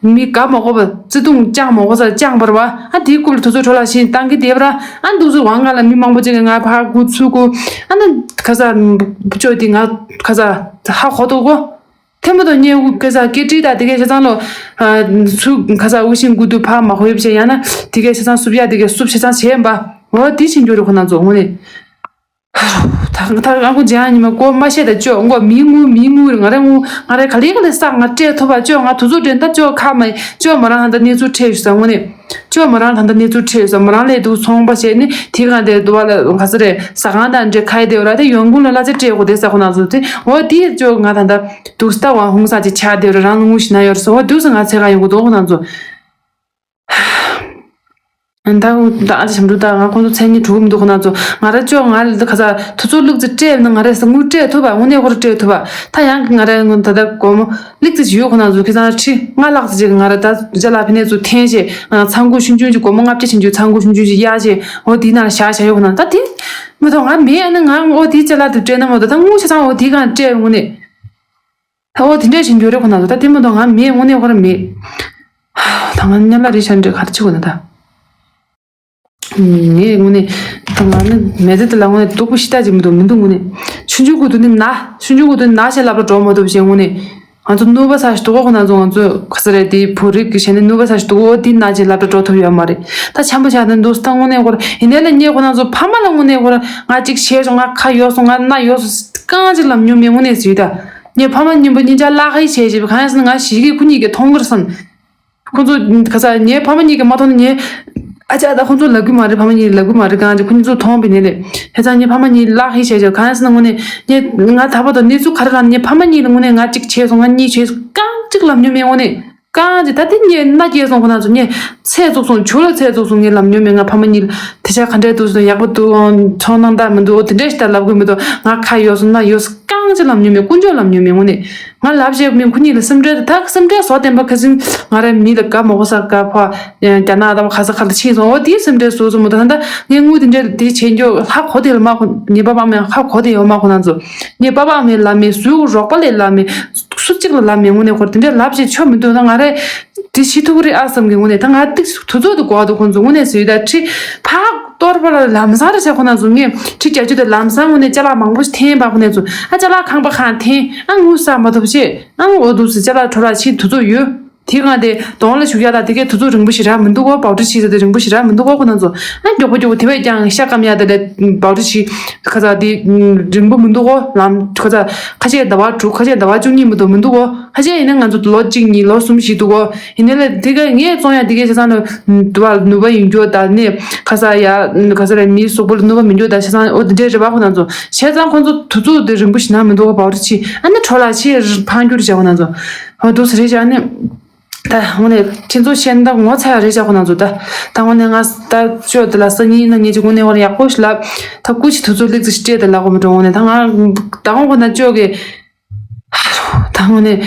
མི་དགའ་མ་གོ་བ་བརྩེ་དུང་བཅངས་མ་གོ་ས་བཅངས་པར་བ་ཨ་དེའི་རྐུབ་ལ་དུ་ཚོ་གྲོ་ལ་ཞིག་བཏང་གི་བསྡད་པ་ར་ཨ་འདུག་ཚོ་བང་ང་ལ་མི་མང་པོ་ཅིག་གིས་ང་ཕར་སྒུག་ཚུར་སྒུག་ཨ་ནི་ཁ་ས་བཅོས་དེ་ང་ཁ་ས་ཧ་གོ་ཐུབ་གོ། ཐེ་མ་དང་ཉེ་གུ་གེ་ས་ཀེ་ཏྲི་ད་དེ་གའི་ཆ་ཚང་ལོ། སུ་ག་ས་འུ་ཤིང་གུ་དུ་ཕ་མ་ཧོ་ཡབ་བྱས་ཡང་ན་དེ་གའི་ཆ་ཚང་སུབ་ཡ་དེ་གའི་སུབ་ཆ་ཚང་བྱས་ཡིན་པ། འོ་དེ་ཕྱིན་རྒྱུ་རེད་ཁོ་ན་ཚོ་དངོས་གནས། ད་ད་ཨ་ཁུ་འཇང་ཉི་མ་ཀོ་མ་ཤེས་ད་ཅོ་ངོ་མི་ངུ་མི་ངུ་རེད་ང་རེ་ངུ་ང་རེ་ག་ལེ་ག་ལེ་ས་ང་སྤྲད་ཐུབ་པ་ཅོ་ང་དུ་ཚོ་དྲན་ད་ཅོ་ཁ་མ་ཅོ་མ་རང་ཧ་ད་གནས་ཚུལ་འཕྲད་ཡོད་ས་དངོས་གནས། ཅོ་མོ་རང་ད་ལྟ་གནས་ཚུལ་འཕྲད་ཡོད་ས་མོ་རང་ལས་འདུག་ཚོང་པ་བྱས་ནས་དེ་གང་དེ་དུ་བ་ལ་ག་ས་རེད་ཟ་ཁང་དང་འདྲེ་ཁ་ཡི་དེ་བ་ར་དེ་ཡོང་ཁུངས་ལ་གླ་ཆ་སྤྲད་དགོས་དེ་ས་ཁོ་ན་ཚོ་དེ་འོ་དེ་ཅོ་ང་ད་ལྟ་འདུག་ས་ད་བ་ཧུང་ས་ཅི་ཆ་དེ་བ་ར་རང་ལ་ངུ་ཤི་ན་ཡོད་རེད་ས་འོ་འདུག་ས་ང་ཚེ་ག་ཡོང་གི་འདུག་ཁོ་ན་ཚོ། ད་ད་ཨ་ཅག་ཞབས་འདྲུ་ད་ང་ཁོང་ཚོ་མཚན་ཉིད་གྲུག་གི་མི་འདུག་ཁོ་ན་ཚོ་ང་ར་ཅོ་ང་ལ་ག་ས་དུ་ཚོ་ལུག་ཙི་སྤྲད་ན་ང་ར་ས་ངུ་སྤྲད་ཐུབ་པ་དངོས་གནས་ཁོ་ར་སྤྲད་ཐུབ་པ་ད་ཡང་གི་ང་ར་ད་ལྟ་སྒོར་མོ། ལིག་ཙི་ཞུ་ཁོ་ན་ཚོ་ཁི་ཚང་ཁྲི་ལྔ་ལྷག་ཙི་ཅིག་ང་ར་ད་ཅ་ལག་ཕི་ནས་ཚུར་འཐེན་བྱས་ང་ཚང་ཁུ་ཆུང་ཆུང་ཅིག་སྒོར་མོ་ལྔ་བརྒྱ་ཆུང་ཆུང་ཚང་ཁུ་ཆུང་ཆུང་ཅིག་གཡར་བྱས་འོ་དེའི་ནང་ལ་བཞག་བཞག་ཡོད་ཁོ་ན་ད་དེ་མི་ཐོག་ང་མེད་ཨ་ནི་ང་འོ་དེའི་ཅ་ལག་དེ་སྤྲད་ན་མ་གཏོགས་ད་དངུལ་ཆ་ཚང་འོ་དེའི་སྒང་སྤྲད་དངོས་གནས་ད་འོ་དེ་འདྲས་ཞིག་འགྱུར་རེད་ཁོ་ན་ཚོ་ད་དེ་མི་ཐོག་ང་མེད་དངོས་གནས་ཁོ་ར་མེད་ད་ང་མཉམ་ལ་རེ་ཤ་འདྲེ་ག་རེ་བྱེད་དགོས་ན་ད། ངས་དངོས་གནས་ད་ང་ནི་མེ་ཚེ་དེ་ལ་དངོས་གནས་སྡུག་པོ་ཤི་ལྟ་ཅིག་མི་འདུག་མི་འདུག་དངོས་གནས་ཆུང་ཆུང་གུ་དུ་ནི་ན་ཆུང་ཆུང་གུ་དུ་ནི་ན་ཞེས་ལབ་ལ་འགྲོ་མ་ཐུབ་ཞེས་དངོས་གནས་ང་ཚོ་ནུས་པ་ཚ་ཞིག་འདུག་གོ་ཁོ་ན་ཚོ་ང་ཚོ་ག་ས་རེད་དེ་བོད་རིགས་ཀྱི་ཞེ་ནི་ནུས་པ་ཚ་ཞིག་འདུག་གོ་དེ་ན་ཅེས་ལབ་ལ་འགྲོ་ཐུབ་ཡོད་མ་རེད་ད་འཆམ་པོ་བྱ་དེ་འདུག་ད་དངོས་གནས་ཁོ་ར་ཡིན་ནའི་ལ་ཉེ་ཁོ་ན་ཚོ་ཕ་མ་ལ་དངོས་གནས་ཁོ་ར་ང་ཅིག་བྱས་སོང་ང་ཁ་ཡོད་སོང་ང་སྣ་ཡོད་སོང་རྐང་ཅིག་ལབ་མྱོང་མེད་དངོས་གནས་ཟིག་ད་ངས་ཕ་མ་གཉིས་པོ་གཉིས་ཆ་བརླག་ཧི་བྱས་བྱས་པ་གང་ཡིན་ཟེར་ན་ང་ཞིག་གིས་ཁོ་གཉིས་ཀྱིས་མཐོང་གི་རེད་བསམ། ཁོ་ཚོ་ག་ས་ངའི་ཕ་མ་གཉིས་ཀྱིས་མ་མཐོང་ན་ངའི་ཨ་ཅག་ད་ཁོ་ཚོ་ལབ་གི་མ་རེད། ཕ་མ་གཉིས་ལབ་གི་མ་རེད། གང་ཅི་ཁོ་གཉིས་ཚོ་མཐོང་བའི་ནས་ལས་ཧེ་ཚང་ངའི་ཕ་མ་གཉིས་བརླག་ཧེ་བྱས་བྱས་གང་ཡིན་ཟེར་ན་དངོས་གནས་ངས་ང་ད་བར་དུ་གནས་ཚུལ་ག་རེ་ལབ་ན་ངའི་ཕ་མ་གཉིས་ལ་དངོས་གནས་ང་གཅིག་བྱས་སོང་ང་གཉིས་བྱས་སོང་རྐང་གཅིག་ལབ་མྱོང་མེད་དངོས་གནས་རྐང་གཅིག་ད་དེ་ངས་མནའ་སྐྱེལ་སོང་ཁོ་ན་ཚོ་ངས་ཚེ་བཙུགས་སོང་ཇོ་ལ་ཚེ་བཙུགས་སོང་ངས་ལབ་མྱོང་མེད། ང་ཕ་མ་གཉིས་ལ་དེ་ཆ་ག་འདྲས་འདུག་སོང་ཡག་པོ་འདུག་ཚོང་གནང་དག་མི་འདུག་དེ་འདྲས་ཞིག་ད་ལབ་གི་མི་འདུག་ང་ཁ་ཡོད་སོང་སྣ་ཡོད་སོང་རྐང་ རྐང་ཅིག་ལབ་མྱོང་མེད། དཀོན་མཆོག་ལབ་མྱོང་མེད། དངོས་གནས་ང་ལབ་བྱས་མིན་ཁོ་གཉིས་ལ་སེམས་ཁྲལ་དེ་དག་སེམས་ཁྲལ་བཟོ་བསྟན་པ་ཁ་སང་ང་རའི་མི་ལ་དགའ་མོ་གོ་ས་དགའ་ཕ་རྒྱ་ནག་དང་ག་ས་ག་ལ་ཕྱིན་སོང་། འོ་དེའི་སེམས་ཁྲལ་བཟོ་སོང་མོ། ད་ད་ངས་དངུལ་དེ་འདྲ་དེ་བྱེད་འགྱོ་ཧ་གོ་དེ་ལ་མ་གོ། ངའི་པ་ཕ་མས་ཧ་གོ་དེ་ཡོད་མ་གོ་ན་ཚོ། ངའི་པ་ཕ་མས་ལབ་མེད། སུའི་རོགས་པ་ལས་ལབ་མེད། སུ་གཅིག་ལ་ལབ་མེད། དངོས་གནས་ཁོར་དེ་འདྲ་ལབ་བྱས་ཆོ་མི་འདུག་ན། ང་རེ་དེ་ཤི་ཐུག་རེ་ཨ་བསམ་གི། དངོས་གནས་ད་ང་ཏིག་དུ་ཚོད་དུ་གོ་བ་དུ་ཁོང་ཚོ་དངོས་གནས་ཟོས་ད་ཁྲི་ཕག་གཏོར་པ་ལ་ལམ་སང་རེ་བྱ་ཁོ་ན་ཚོ། ངས་ཁྲི་བརྒྱད་ཅུ་དེ་ལམ་སང་དངོས་གནས་ཅ་ལག་མང་པོ་ཞིག་འཐེན་པ་ཁོ་ན་ཚོ། ཨ་ཅ་ལག་ཁང་པ་ཁང་འཐེན། ཨ་དངུལ་བསགས་མ་ཐུབ་ཆེ། ཨ་འོ་འདུག་སེ་ཅ་ལག་འཕྲོ་བརླག་ཕྱིན་དུ་ཚོད་ཡོད། དེ་གང་དེ་གདོང་ལ་བཞུགས་ཡ་དང་དེ་གའི་དུས་ཚོད་རིང་པོ་ཞིག་རག་མི་འདུག་གོ། བའུ་ཊར་ཕྱིས་ཟེར་དེ་རིང་པོ་ཞིག་རག་མི་འདུག་གོ། ཁོ་ན་ཚོ་ཨ་མགྱོགས་པོ་མགྱོགས་པོ་དེ་བས་ཀྱང་ཤ་སྐམ་ཡ་དེ་ལས་བའུ་ཊར་ཕྱིས་ཁ་ཚ་དེ་རིང་པོ་མི་འདུག་གོ། ལམ་ཁ་ཚ་ཁ་ཤས་ཟླ་བ་དྲུག་ཁ་ཤས་ཟླ་བ་བཅུ་གཉིས་མི་འདུག་མི་འདུག་གོ། ཁ་ཤས་ཡིན་ན་ང་ཚོ་ལོ་གཅིག་གཉིས་ལོ་གསུམ་ཞིག་འདུག་གོ། ཡིན་ནའི་ལས་དེ་ག་ངས་བཙོང་ཡ་དེ་གའི་ཆ་ཚང་ལ་དུ་བ་ནུས་པ་ཡིན་རྒྱུ་དང་ནི་ཁ་ཚ་ཡ་ཁ་ཚ་ར་མིའི་གཟུགས་པོ་ལ་ནུས་པ་མི་འགྱུར་དང་ཆ་ཚང་འོ་དེ་འདྲའི་རེད་པ། ཁོ་ན་ཚོ་བྱས་ཙང་ཁོ་ཚོ་དུས་ཚོད་དེ་རིང་པོ་ཞིག་ན་མི་འདུག་གོ། བའུ་ཊར་ཕྱིས་ཨ་ནི་འཕྲོ་བརླག་ཕྱིས་ཕངས་རྒྱུ་རེད་བྱས། ཁོ་ན་ཚོ་འོ་འདུག་སེ་རེད་བྱས་ཨ་ནི། ད་དངོས་གནས་ཁྱེད་ཚོ་བཤད་ན་ད་ངོ་ཚ་ཡག་རེད་བཞག་ཁོ་ན་ཚོ། ད་ད་དངོས་གནས་ང་ད་ཅོ་དེ་ལ་སང་ཉིན་གནངས་ཉིན་གཅིག་དངོས་གནས་བར་ཡག་པོ་ཞིག་ལབ། ད་སྐུ་ཞིག་དུས་ཚོད་ལེགས་ཙི་ཞིག་སྤྲད་དེ་ལབ་གོ་མི་འགྲོ། དངོས་གནས་ད་ང་ད་དགོང་ཁོ་ན་ཅོ་གི་ད་དངོས་གནས་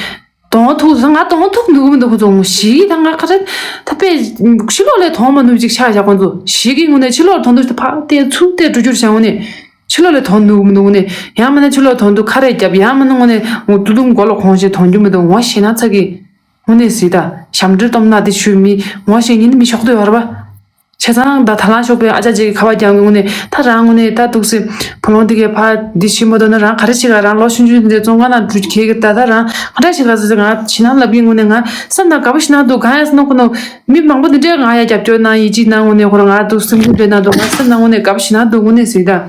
གདོང་ཐུག་སོང་། ང་གདོང་ཐུག་འདུག་གི་མི་འདུག་ཁོ་ཚོ་ངོ་ཞིག་ད་ང་ཁ་རེད། ད་དཔེ་ཕྱི་ལོགས་ལས་གདོང་མ་ནུབ་ཅིག་ཆགས་བཞག་ཁོ་ཚོ་ཞིག་གི་དངོས་གནས་ཕྱི་ལོགས་གདོང་ཐུག་ཕ་དེ་ཚུགས་དེ་འགྲོ་རྒྱུར་བྱ། དངོས་གནས་ཕྱི་ལོགས་ལས་གདོང་ནུབ་གི་མི་འདུག་དངོས་གནས་ཡང་མིན་ན་ཕྱི་ལོགས་གདོང་ཐུག་ཁ་རས་བརྒྱབ། ཡང་མིན་ན་དངོས་གནས་ངོ་ཏུ་ཏུ་མགོ་ལ་གོང་ཞིག་གདོང་རྒྱུ་མི་འདུག་ངོ་ཤེས་ན་ཚ་གི། དངོས་གནས་ཟིག་ད་ཞབས་འདྲེན་སྟོབས་ན་དེ་ཆུ་མི་ངོ་ཤེས་ཉིན་མི་ཤོག་ཏུ་ཡོད་ར་བ། བྱས་ཙང་ད་ད་ལང་ཤོག་པའི་ཨ་ཅག་ཅིག་གིས་ཁ་བ་རྒྱག་གི། དངོས་གནས་ད་རང་དངོས་གནས་ད་འདུག་སེ་བུ་ལོན་དེ་གའི་ཕ་འདི་ཤི་མ་གཏོགས་ན་རང་ག་རེ་བྱེད་ག་རང་ལོ་ཆུང་ཆུང་དེ་བཙོང་ག་ན་འགྲུལ་ཁེལ་གི། ད་ད་རང་ག་འདྲ་བྱེད་ག་ཟེར་ང་བྱིན་ན་ལབ་གི། དངོས་གནས་ང་སེམས་ནང་དགའ་པོ་ཞིག་ན་འདུག་གང་ཡང་སེམས་ནང་ཁོ་ན་མི་མང་པོ་འདི་འདྲའི་ང་ཡ་རྒྱབ་སྐྱོར་གནང་ཡིད་ཆེས་གནང་། དངོས་གནས་ཁོ་རང་ང་འདུག་སེམས་ཁུར་འདྲ་གནང་འདུག་ང་སེམས་ནང་དངོས་གནས་དགའ་པོ་ཞིག་ན་འདུག་དངོས་གནས་ཟེར་ད།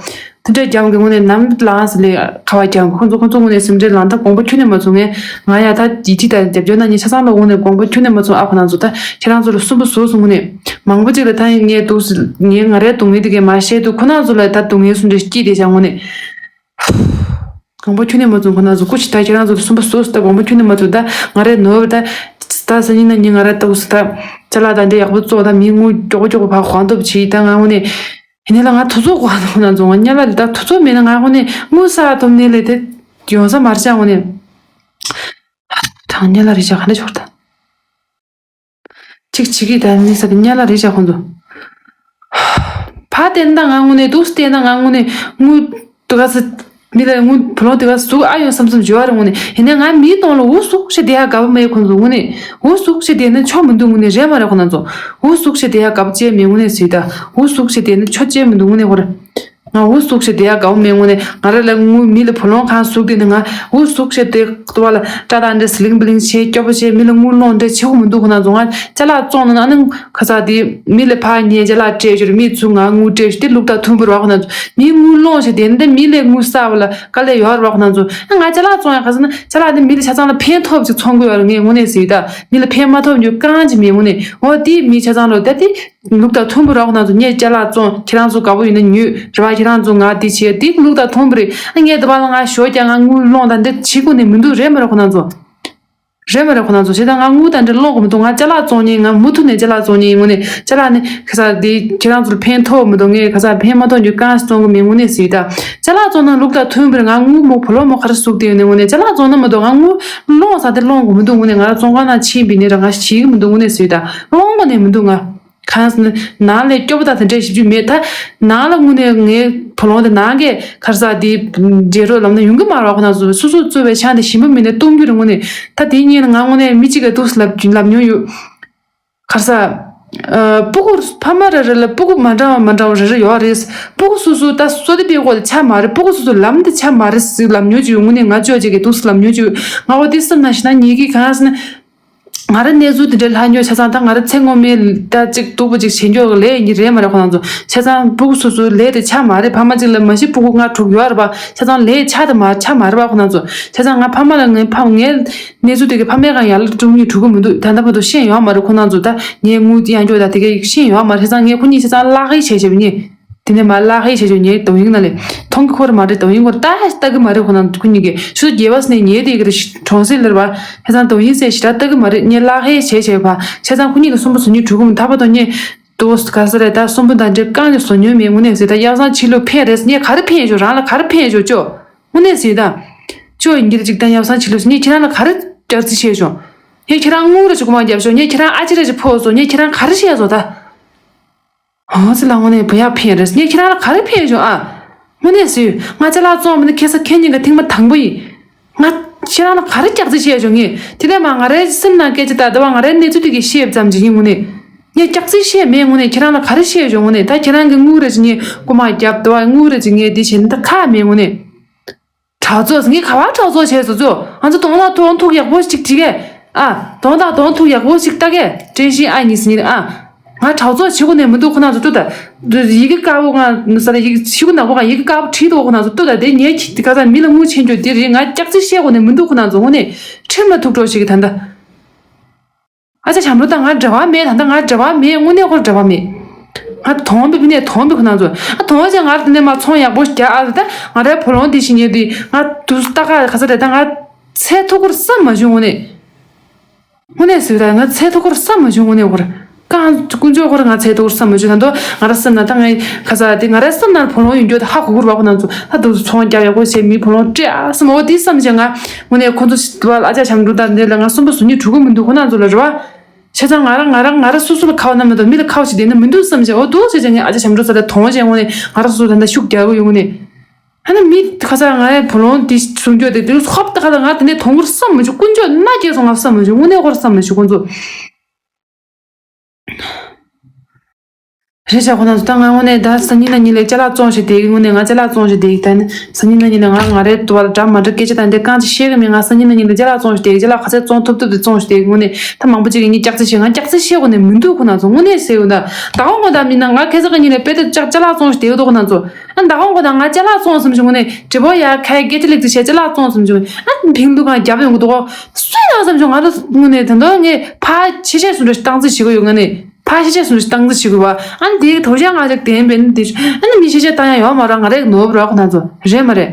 དེ་འདྲ་རྒྱབ་གི་དངོས་གནས་ནམ་ལངས་ལས་ཁ་བ་རྒྱབ་ཁོང་ཚོ་ཁོང་ཚོ་དངོས་གནས་སེམས་ཁྲལ་ལངས། ད་དགོངས་པ་ཁྱོན་ནས་མ་ཚོམ། ངས་ང་ཡ་ད་ཡིད་ཆེས་དང་རྒྱབ་སྐྱོར་གནང་མཁན་ཆ་ཚང་ལ་དངོས་གནས་དགོངས་པ་ཁྱོན་ནས་མ་ཚོམ། ཨ་ཁོ་རང་ཚོ་ད་ཁྱེད་རང་ཚོ་ལ་སུན་པོ་བཟོས་སོང་། དངོས་གནས་མང་པོ་ཅིག་ལ་ད་ངས་འདུག་ངས་ང་རའི་སྡུག་བསྔལ་དེ་གས་མ་བཤད་དུས་ཁོ་རང་ཚོ་ལ་ད་སྡུག་བསྔལ་སུ་འདྲ་སྐྱིད་དེ་བྱ་དངོས་གནས་དགོངས་པ་ཁྱོན་ནས་མ་ཚོམ། ཁོ་རང་ཚོ་སྐུ་མཁྱེན། ད་ཁྱེད་རང་ཚོ་ལ་སུན་པོ་བཟོས་སོང་། ད་དགོངས་པ་ཁྱོན་ནས་མ་ཚོམ། ད་ང་རའི་ནོར་བ་ད་ད་སང་ཉིན་གནངས་ཉིན་ང་ར་ལྟ་བུ་སུ་ད་ཅ་ལག་ད་འདྲ་ཡག་པོ་བཙོང་། ད་མི་དངུལ་མགྱོགས་པོ་མགྱོགས་པོ་ཕར་གོང་ཐུབ་བྱེད། ད་ང་དངོས་གནས། ཡིན་ནའི་ལ་ང་དུ་ཚོགས་གོ་ཧ་ཐོག་ན་རྫོང་བ་ཉ་ལ་ལི་ད་དུ་ཚོགས་མེད་ན་ང་དངོས་གནས་དངུལ་ས་ཐོབ་ནས་ལས་དེ་ཡོང་ས་མར་ཅང་དངོས་གནས་དང་ཉ་ལ་རི་ཅག་ག་འདྲ་ཆོག་ད་ཅིག་ཅིག་གིས་ད་ནི་ས་དེ་ཉ་ལ་རི་ཅག་ཁོང་ཚོ་ཕ་བསྟན་ད་ང་དངོས་གནས་དུ་བསྟན་ད་ང་དངོས་གནས་དངུལ་དུ་ག་ས་མི་ལ་དངུལ་བུ་ལོན་དུ་ག་ས་ཟུག་ཨ་ཡོང་བསམ་བསམ་བྱོས་ཨ་རེ་དངོས་གནས། ཡིན་ནའི་ང་མིའི་གདོང་ལ་འུ་ཟུག་ཤེ་དེ་ཡ་དགའ་པོ་མེད་ཁོང་ཚོ་དངོས་གནས་འུ་ཟུག་ཤེ་དེ་ནི་ཆོ་མི་འདུག་དངོས་གནས་རེད་མ་རེད་ཁོང་ཚོ་འུ་ཟུག་ཤེ་དེ་ཡ་དགའ་པོ་ཅེས་མེད་དངོས་གནས་ཟིག་ད་འུ་ཟུག་ཤེ་དེ་ནི་ཆོ་ཅེས་མི་འདུག་དངོས་གནས་ཁོ་རེ། ང་འུ་ཟུག་ཤེ་དེ་ཡ་དགའ་བོ་མེད་དངོས་གནས། ང་ར་ལ་དངུལ་མི་ལ་བུ་ལོན་གང་ཟུག་དེ་ནི་ང་འུ་ཟུག་ཤེ་དེ་ཏུ་བ་ལ་ཏྲ་ཏ་འདྲ་སི་ལིང་བི་ལིང་བྱེད་སྐྱོ་པོ་བྱེད་མི་ལ་དངུལ་སློང་འདྲ་བྱེད་དགོས་མི་འདུག་ཁོ་ན་ཚོ་ང་ཅ་ལག་བཙོང་ན་ཨ་ནི་ཁ་ཚ་དེ་མི་ལ་ཕ་ཉེ་ཅ་ལག་སྤྲད་ཞོར་མི་ཚུ་ང་དངུལ་སྤྲད་ཞོར་དེ་ལུགས་དང་མཐུན་པར་བ་ཁོ་ན་ཚོ་མི་དངུལ་སློང་ཞེ་དེ་འདི་མི་ལ་དངུལ་བསགས་པ་ལ་དཀའ་ལས་ཡོད་ར་བ་ཁོ་ན་ཚོ་ཨ་ང་ཅ་ལག་བཙོང་ཡ་ཁ་ཚ་ན་ཅ་ལག་དེ་མི་ལ་ཆ་ཚང་ལ་ཕན་ཐོགས་ཅིག་ཚོང་གི་ཡོད་ར་ངས་དངོས་གནས་ཟེར་ད་མི་ལ་ཕན་མ་ཐོགས་རྒྱུ་གང་ཅི་མེད་དངོས་གནས། འོ་དེ་མི་ཆ་ཚང་ལོ་ད་དེ། ལུགས་དང་མཐུན་པར་རོགས་ནང་དུ་ངས་ཅ་ལག་བཙོང་ཁྱེད་རང་ཚོ་དགའ་པོ་ཡིན་ན་ཉོས་རེད་བ། ཁྱེད་རང་ཚོ་ང་འདི་བྱས་འདི་ལུགས་དང་མཐུན་པ་རེད། ཨ་ངས་འདི་བ་ལ་ང་ཞོ་རྒྱག་ང་དངུལ་སློང་དང་འདི་བྱེད་དགོས་ནི་མི་འདུག་རེད་མ་རེད་ཁོ་ན་ཚོ། རེད་མ་རེད་ཁོ་ན་ཚོ་བྱས་ཙང་ང་དངུལ་དང་འདྲ་སློང་དགོས་མི་འདུག་ང་ཅ་ལག་བཙོང་ཉིན་ང་མུ་མཐུད་ནས་ཅ་ལག་བཙོང་ཉིན་ངོ་ནས་ཅ་ལག་ནི་ཁ་ས་འདི་ཁྱེད་རང་ཚོར་ཕན་ཐོགས་མི་འདུག་ངས་ཁ་ས་ཕན་མ་ཐོགས་རྒྱུ་གང་ཞིག་བཙོང་གི་མེད་དངོས་གནས་ཟེར་ད། ཅ་ལག་བཙོང་ན་ལུགས་དང་མཐུན་པར་ང་དངུལ་མོ་བུ་ལོ་མོ་ག་རེ་ཟུག་དེ་ཡོད་ནས་ངོ་ནས་ཅ་ལག་བཙོང་ན་མི་འདུག་ང་དངུལ་སློང་ས་དེ་སློང་དགོས་མི་འདུག་ངོ་ནས་ང་རང་བཙོང་ཁང་ནང་ཕྱིན་པའི་ནི་ར་ང་ཞིག་གི་མི་འདུག་དངོས་གནས་ཟེར་ད་སློང་དགོས་ནས་མི་འདུག་ང་། གང་ཟེར་ན་ནང་ལས་སྐྱོ་པོ་དང་དེ་འདྲས་ཞིབ་འཇུག་མེད་ད། ནང་ལ་དངོས་གནས་ངའི་བུ་ལོང་དེ་ནང་གི་ཁར་ས་དེ་རྗེས་རོགས་ལམ་ན་ཡོང་གི་མ་རེད་བ། ཁོ་ན་ཚོ་སོ་སོ་བཙོས་པའི་ཆང་དེ་ཞིམ་པོ་མིན་ནས་གཏོང་རྒྱུ་རེད་དངོས་གནས། ད་དེ་གཉིས་ལ་ང་དངོས་གནས་མི་གཅིག་ག་འདུག་ལབ་ལབ་མྱོང་ཡོད། ཁར་ས། ཨ། སྤུ་གུ་ཕ་མ་རེ་རེ་ལ་སྤུ་གུ་མ་འདྲ་བ་མ་འདྲ་བ་རེ་རེ་ཡོད་རེད། སྤུ་གུ་སོ་སོ་ད་བསོད་བདེ་སྤེལ་གོ་ལ་ཆ་མ་རེད། སྤུ་གུ་སོ་སོ་ལམ་དེ་ཆ་མ་རེད་ཟེར་ལབ་མྱོང་ཅིག་ཡོད་དངོས་གནས། ང་ཅོ་ཅིག་ག་འདུག་ལབ་མྱོང་ཅིག་ཡོད། ང་འོ་དེ་བསམ་ན་ཤི་ན་ཉེ་གི་གང་ཟེར་ན། ང་རང་གནས་ཚུལ་དེ་འདྲའི་ལྷག་ཉོ་ཆ་ཚང་ད་ང་རང་ཚེ་སྔོན་མའི་ད་ཅིག་སྡུག་པོ་ཅིག་བྱེད་འགྱོ་གི་ལས་ཡིན་གྱི་རེད་མ་རེད་ཁོ་ན་ཚོ། ཆ་ཚང་སྤུ་གུ་སོ་སོའི་ལས་དེ་ཆ་མ་རེད། ཕ་མ་གཅིག་ལ་མ་གཞི་སྤུ་གུ་ལྔ་དྲུག་ཡོད་རེད་པ། ཆ་ཚང་ལས་ཆ་དེ་མ་ཆ་མ་རེད་པ་ཁོ་ན་ཚོ། ཆ་ཚང་ང་ཕ་མ་ལ་ངའི་ཕ་ངའི་གནས་ཚུལ་དེ་གི་ཕ་མའི་སྒང་ཡར་ལ་དྲུག་གཉིས་དྲུག་གི་མི་འདུག་ད་ལྟ་བར་དུ་ཤེས་ཡོད་མ་རེད་ཁོ་ན་ཚོ། ད་ངའི་དངུལ་གཡར་འགྱོ་ད་དེ་ག་ཤེས་ཡོད་མ་རེད། ཆ་ཚང་ངས་ཁོ་གཉིས་ཆ་ཚང་བརླག་གི་བྱས་བྱས་པ་ནི། དེ་ནས་མ་ལག་ཧེ་བྱེད་ཆོག་ཉེ་དོ་ཡིན་ན་ལས་མཐོང་གི་ཁོར་མ་རེད། དོ་ཡིན་ཁོར་ལྟ་ལྟ་གི་མ་རེད། ཁོ་ན་ཁོ་གཉིས་ཀྱི་ཆུ་རྒྱལ་བ་སི་ནས་ཉེ་དེ་གི་གྲོང་གསེབ་ལེར་བ་ཧེ་ཚང་དོ་ཡིན་སེ་ཞི་ར་ལྟ་གི་མ་རེད། ཉེ་ལག་ཧེ་བྱེད་བྱེད་བ་ཆ་ཚང་ཁོ་གཉིས་ཀྱི་གསུམ་པོ་སོ་གཉིས་གྲུ་གུམ་ཐ་པ་དོ་ཉེ་དོ་ག་ས་རེད། ད་གསུམ་པོ་ད་འདྲེ་རྐང་གི་སོ་ཉོས་མེད་དངོས་གནས་ཟེར། ད་ཡག་སང་ཕྱི་ལོ་ཕན་རེད་ཉེ་ག་རེ་ཕན་ཆོག་རང་ལ་ག་རེ་ཕན་ཆོག་ཅོ་དངོས་གནས་ཟེར་ད། ཅོ་ཡིན་གྱི་རེད། ཅིག་ད་ཉལ་ས་ཕྱི་ལོགས་སུ་ངས་ཁྱེད་རང་ལ་ག་རེ་སྐྱག་རྫུན་བཤད་བྱུང་། ངས་ཁྱེད་རང་དངུལ་རེ་ཅིག་རྐུ་མ་བརྒྱབ་བྱུང་། ངས་ཁྱེད་རང་ཨ་ཅེ་རེ་ཅིག་ཕོག་སོང་། ངས་ཁྱེད་རང་ག་རེ་བཤད་སོང་ད། ཨོ་ཙི་ལ་དངོས་གནས་བུ་ཡག་ཕན་རེད། ངས་ཁྱེད་རང་ལ་ག་རེ་ཕན་བྱུང་ཨ། དངོས་གནས་སུས་ང་ཅ་ལག་བཙོང་མི་ནི་ཁེ་ས་ཁེ་ཉིན་ག་ཐེངས་མ་དང་པོ་ཡིན། ང་ཁྱེད་རང་ལ་ག་རེ་སྐྱག་རྫུན་བཤད་བྱུང་ངས། དེ་ནས་མ་ང་རའི་སེམས་ནང་སྐད་ཆ་ད་ལྟ་བ་ང་རའི་གནས་ཚུལ་དེ་གི་བཤད་ཙམ་ཅིག་ཡིན་དངོས་གནས། ངས་སྐྱག་རྫུན་བཤད་མེད་དངོས་གནས། ཁྱེད་རང་ལ་ག་རེ་བཤད་བྱུང་དངོས་གནས། ད་ཁྱེད་རང་གི་དངུལ་རེ་ཅིག་ངས་རྐུ་མ་བརྒྱབ་འདུག་བ། དངུལ་རེ་ཅིག་ངས་འདི་བྱས་ནི་ད་ཁག་མེད་དངོས་གནས། གྲོགས་ཚོ་ངས་ག་བ་གྲོགས་ཚོ་བྱས་སོ་ཚོ། ང་ཚོ་གདོང་ལ་གདོང་ཐུག་ཡག་པོ་ཞིག་བྲིས་གས། ཨ། གདོང་དང་གདོང་ཐུག་ཡག་པོ་ཞིག་ལྟ་གས། དྲན་ཤིང་ཨ་ནི་ཟིན་ཨ། ང་གྲོགས་ཚོ་བྱེད་དགོས་ནས་མི་འདུག་ཁོ་ན་ཚོ་ལྟོས་ད། ཡི་གེ་དཀར་པོ་ང་ས་ལ་ཡི་གེ་ཤི་གུ་ནག་པོ་གང་ཡི་གེ་དཀར་པོ་བྲིས་འདུག་ཁོ་ན་ཚོ་ལྟོས་ད། དེ་ངས་ཁྱི་ག་ས་མི་ལ་དངུལ་ཆེན་རྒྱུ་དེ་རེད། ང་སྐྱག་རྫུན་བཤད་དགོས་ནས་མི་འདུག་ཁོ་ན་ཚོ་དངོས་གནས་ཁྲིམས་ལ་ཐུག་འགྲོ་ཞིག་གི་ད་ལྟ། ཨ་ཅག་བྱམས་རོ་དང་ང་འབྲེལ་བ་མེད། ད་ལྟ་ང་འབྲེལ་བ་མེད། དངོས་གནས་ཁོར་འབྲེལ་བ་མེད། ང་དོན་པའི་ཕི་ནས་དོན་པའི་ཁོ་ན་ཚོ། ཨ་དོན་ཅན་ང་ར་དེ་ནས་མ་ཚོང་ཡག་པོ་རྒྱག་ཨ། ད་ང་རའི་བུ་ལོང་དེ་ཞིག་ཉེ་དུས་ང་དུས་སུ་ལྟ་ག་ག་ས་རེད། ད་ང་ཚེ་ཐུག་ཁོར་བསམ་མ་བྱུང་། དངོས་གནས། དངོས་གནས་ཟེར་ད་ང་ཚེ་ཐུག་ཁོར་བསམ་མ་བྱུང་། དངོས་གནས་ཁོར་ཀང་དཀོན་མཆོག་ཁོར་ང་ཚེ་ཐུག་ཁོར་བསམ་མ་བྱུང་། ད་དོ་ང་ར་སེམས་ན་ད་ངའི་ག་ས་དེ་ང་རའི་སེམས་ན་བུ་ལོང་ཡོད་རྒྱུ་ད་ཧ་གོ་གི་ར་བ་ཁོ་ན་ཚོ། ད་དུས་སུ་ཚོང་རྒྱག་ཡག་པོ་བྱས་མི་བུ་ལོང་སྤྲད་ཨ་བསམ། འོ་དེ་བསམ་བྱས་ང་དངོས་གནས་ཁོ་ཚོ་ཨ་ཅག་བྱམས་རོ་དང་དེ་ལ་ང་གསོན་པོ་བཟོ་ཉིད་གྲུ་གུ་མི་འདུག་ཁོ་ན་ཚོ་ལ་རེད་བ། བྱས་ཙང་ང་རང་ང་རང་ང་རང་སོ་སོ་ལ་ཁ་བ་ན་མི་འདུག་མི་ལ་ཁ་བ་ཞིག་བསྡད་ན་མི་འདུག་བསམ་བྱས། འོ་འདུག་བྱས་ཙང་ངས་ཨ་ཅག་བྱམས་རོ་ས་ལ་དོང་བྱས་དངོས་གནས་ང་རང་སོ་སོ་ད་ལྟ་ཤུགས་རྒྱག་གི་ཡོད་དངོས་གནས། ཨ་ནི་མི་ཁ་ས་ང་རའི་བུ་ལོང་འདི་སྲུང་སྐྱོབ་དེ་དུས་ཧོབ་ཏ་ཁ་ལ་ང་དེ་ནས་དོང་ཁུར་བསམ་མི་བྱུང་། དཀོན་མཆོག་མནའ་སྐྱེལ་སོང་ང་བསམ་མི་བྱུང་། དངོས་གནས་ཁོར་བསམ་མི་བྱུང་ཁོ་ཚོ། རེད་བྱ་ཁོ་ན་ཚོ་ད་ང་དངོས་གནས་ད་སང་ཉིན་གནངས་ཉིན་ལ་ཅ་ལག་བཙོང་ཞིག་དེ་གི་དངོས་གནས་ང་ཅ་ལག་བཙོང་ཞིག་དེ་གི་ད་ནི་སང་ཉིན་གནངས་ཉིན་ལ་ང་ང་རའི་དུ་བ་ལ་འདྲ་མ་འདྲ་སྐད་ཆ་དང་དེ་གང་ཅི་བཤད་གི་མེད། ང་སང་ཉིན་གནངས་ཉིན་ལ་ཅ་ལག་བཙོང་ཞིག་དེ་གི་ཅ་ལག་ག་ཚད་བཙོང་ཐུབ་ཐུབ་དེ་བཙོང་ཞིག་དེ་གི་དངོས་གནས་ད་མང་པོ་ཅིག་གི་ངས་སྐྱག་རྫུན་བཤད་ང་སྐྱག་རྫུན་བཤད་གོ་ནས་མི་འདུག་ཁོ་ན་ཚོ་དངོས་གནས་ཟེར་ཡོད་ད། ད་གོང་གོ་ད་མིན་ན་ང་ཁ་སང་གནངས་ཉིན་ལ་དཔེ་དེ་ཅ་ཅ་ལག་བཙོང་ཞིག་དེ་གི་འདུག་ཁོ་ན་ཚོ། ཨ་ད་གོང་གོ་ད་ང་ཅ་ལག་བཙོང་བསམ་བྱུང་ནས་དྲི་བ་ཡ་ཁའི་སྐད་ཆ་ལེགས་ཏུ་བཤད་ཅ་ལག་བཙོང་བསམ་བྱུང་ཨ་ཕིང་ལུ་གང་རྒྱབ་ཡོང་གི་འདུག་གོ། སུས་ཡང་བསམ་བྱུང་ང་ར་དངོས་གནས་ད་དོ་ངས་ཕ་ཆེ་ཆེ་སུ་འདྲ་སྟངས་རྩིས་བྱེད་གི་ཡོད། ང་ནས་ཕ་ཆེ་ཆེ་སུ་འདྲ་སྟངས་རྩིས་བྱེད་གི་བ། ཨ་འདིའི་དོ་ཅག་ང་ཅག་དེན་བེན། འདི་ཨ་ནི་མི་ཆེ་ཆེ་བཏང་ཡ་ཡོད་མ་ར། ང་རེ་ནོར་བ་ར་ཁོ་ན་ཚོ་རེད་མ་རེད།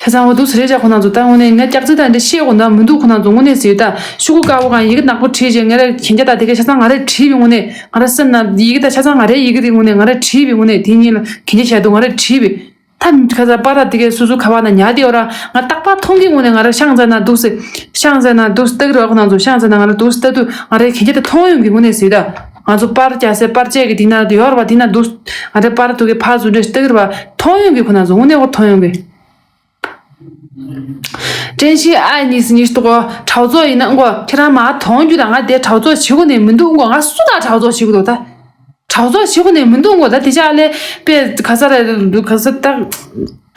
ཁ་སང་འོ་འདུག་སེ་རེད་བྱ་ཁོ་ན་ཚོ་ད་དངོས་གནས་ང་སྐྱག་རྫུན་དང་འདྲ་བཤད་གོ་ན་མི་འདུག་ཁོ་ན་ཚོ་དངོས་གནས་ཟེར་ད་ཤུ་གུ་དཀར་པོ་གང་ཡི་གེ་ནག་པོ་བྲིས་བྱས་ང་རེ་གན་རྒྱ་ད་དེ་ག་ཆ་ཚང་ང་རེ་བྲིས་པའི་དངོས་གནས་ང་རེ་སེམས་ན་ཡི་གེ་ད་ཆ་ཚང་ང་རེ་ཡི་གེ་རེད། དངོས་གནས་ང་རེ་བྲིས་པའི་དངོས་གནས་དེ་གཉིས་ལ་གན་རྒྱ་བྱས་འདུག་ང་རེ་བྲིས་པའི། ད་ཁ་ས་པར་དེ་གས་སུ་སུ་ཁ་བ་ན་ཉལ་དེ་ཡོད་ར། ང་རྟག་པར་མཐོང་གི་དངོས་གནས་ང་ར་ཤང་ཟེར་ན་འདུག་སེ། ཤང་ཟེར་ན་འདུག་སེ་ལྟ་གི་ར་ཁོ་ན་ཚོ་ཤང་ཟེར་ན་ང་ར་འདུག་སེ་ལྟ་དུས་ང་རའི་གན་རྒྱ་དེ་མཐོང་ཡོང་གི་དངོས་གནས་ཟེར་ད། ང་ཚོ་པར་རྒྱག་སའི་པར་ཆས་ཀྱི་དེ་ན་དེ་ཡོད་ར་བ། དེ་ན་འདུག་ང་རའི་པར་དུ་གི་ཕར་ཚུར་འདྲ་ལྟ་གི་ར་བ་མཐོང་ཡོང་གི་ཁོ་ན་ཚོ་དངོས་གནས་ཁོ་མཐོང་ཡོང་གི། དྲན་ཤེས་ཨ་ནི་སི་ཉིས་ཏོག་གྲོགས་ཚོགས་ཡིན་ན་མགོ་ཁྱེད་རང་མ་མཐོང་རྒྱུ་དང་ང་དེ་གྲོགས་ཚོགས་བྱེད་དགོས་ནས་མི་འདུག་མགོ་ང་སུ་དང་གྲོགས་ཚོགས་བྱེད་དགོས་འདུག་ད། གྲོགས་ཚོགས་བྱེད་དགོས་ནས་མི་འདུག་མགོ་ད་དེ་ཅག་ལས་པས་ག་ས་ར་ག་ས་ད།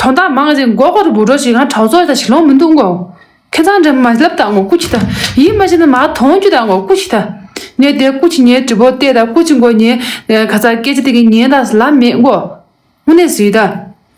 དོན་དག་མང་ཞིག་མགོ་སྐོར་བུ་འགྲོ་ཞིག་ང་གྲོགས་ཚོགས་ད་ཞིག་ལོང་མི་འདུག་མགོ་ཁྱེད་ཚང་འདྲ་མ་ལབ་དང་མགོ་སྐུ་ཅི་ད། ཡིད་མ་ཆེས་ན་མ་མཐོང་རྒྱུ་དང་མགོ་སྐུ་ཅི་ད། ངས་དེ་སྐུ་ཅི་ངའི་དྲི་བོ་བལྟས་དང་སྐུ་ཅི་མགོ་ཉན་ག་ས་སྐད་ཆ་དེ་གི་ཉན་དང་ལབ་མེད་མགོ། དངོས་གནས་ཟེར་ད།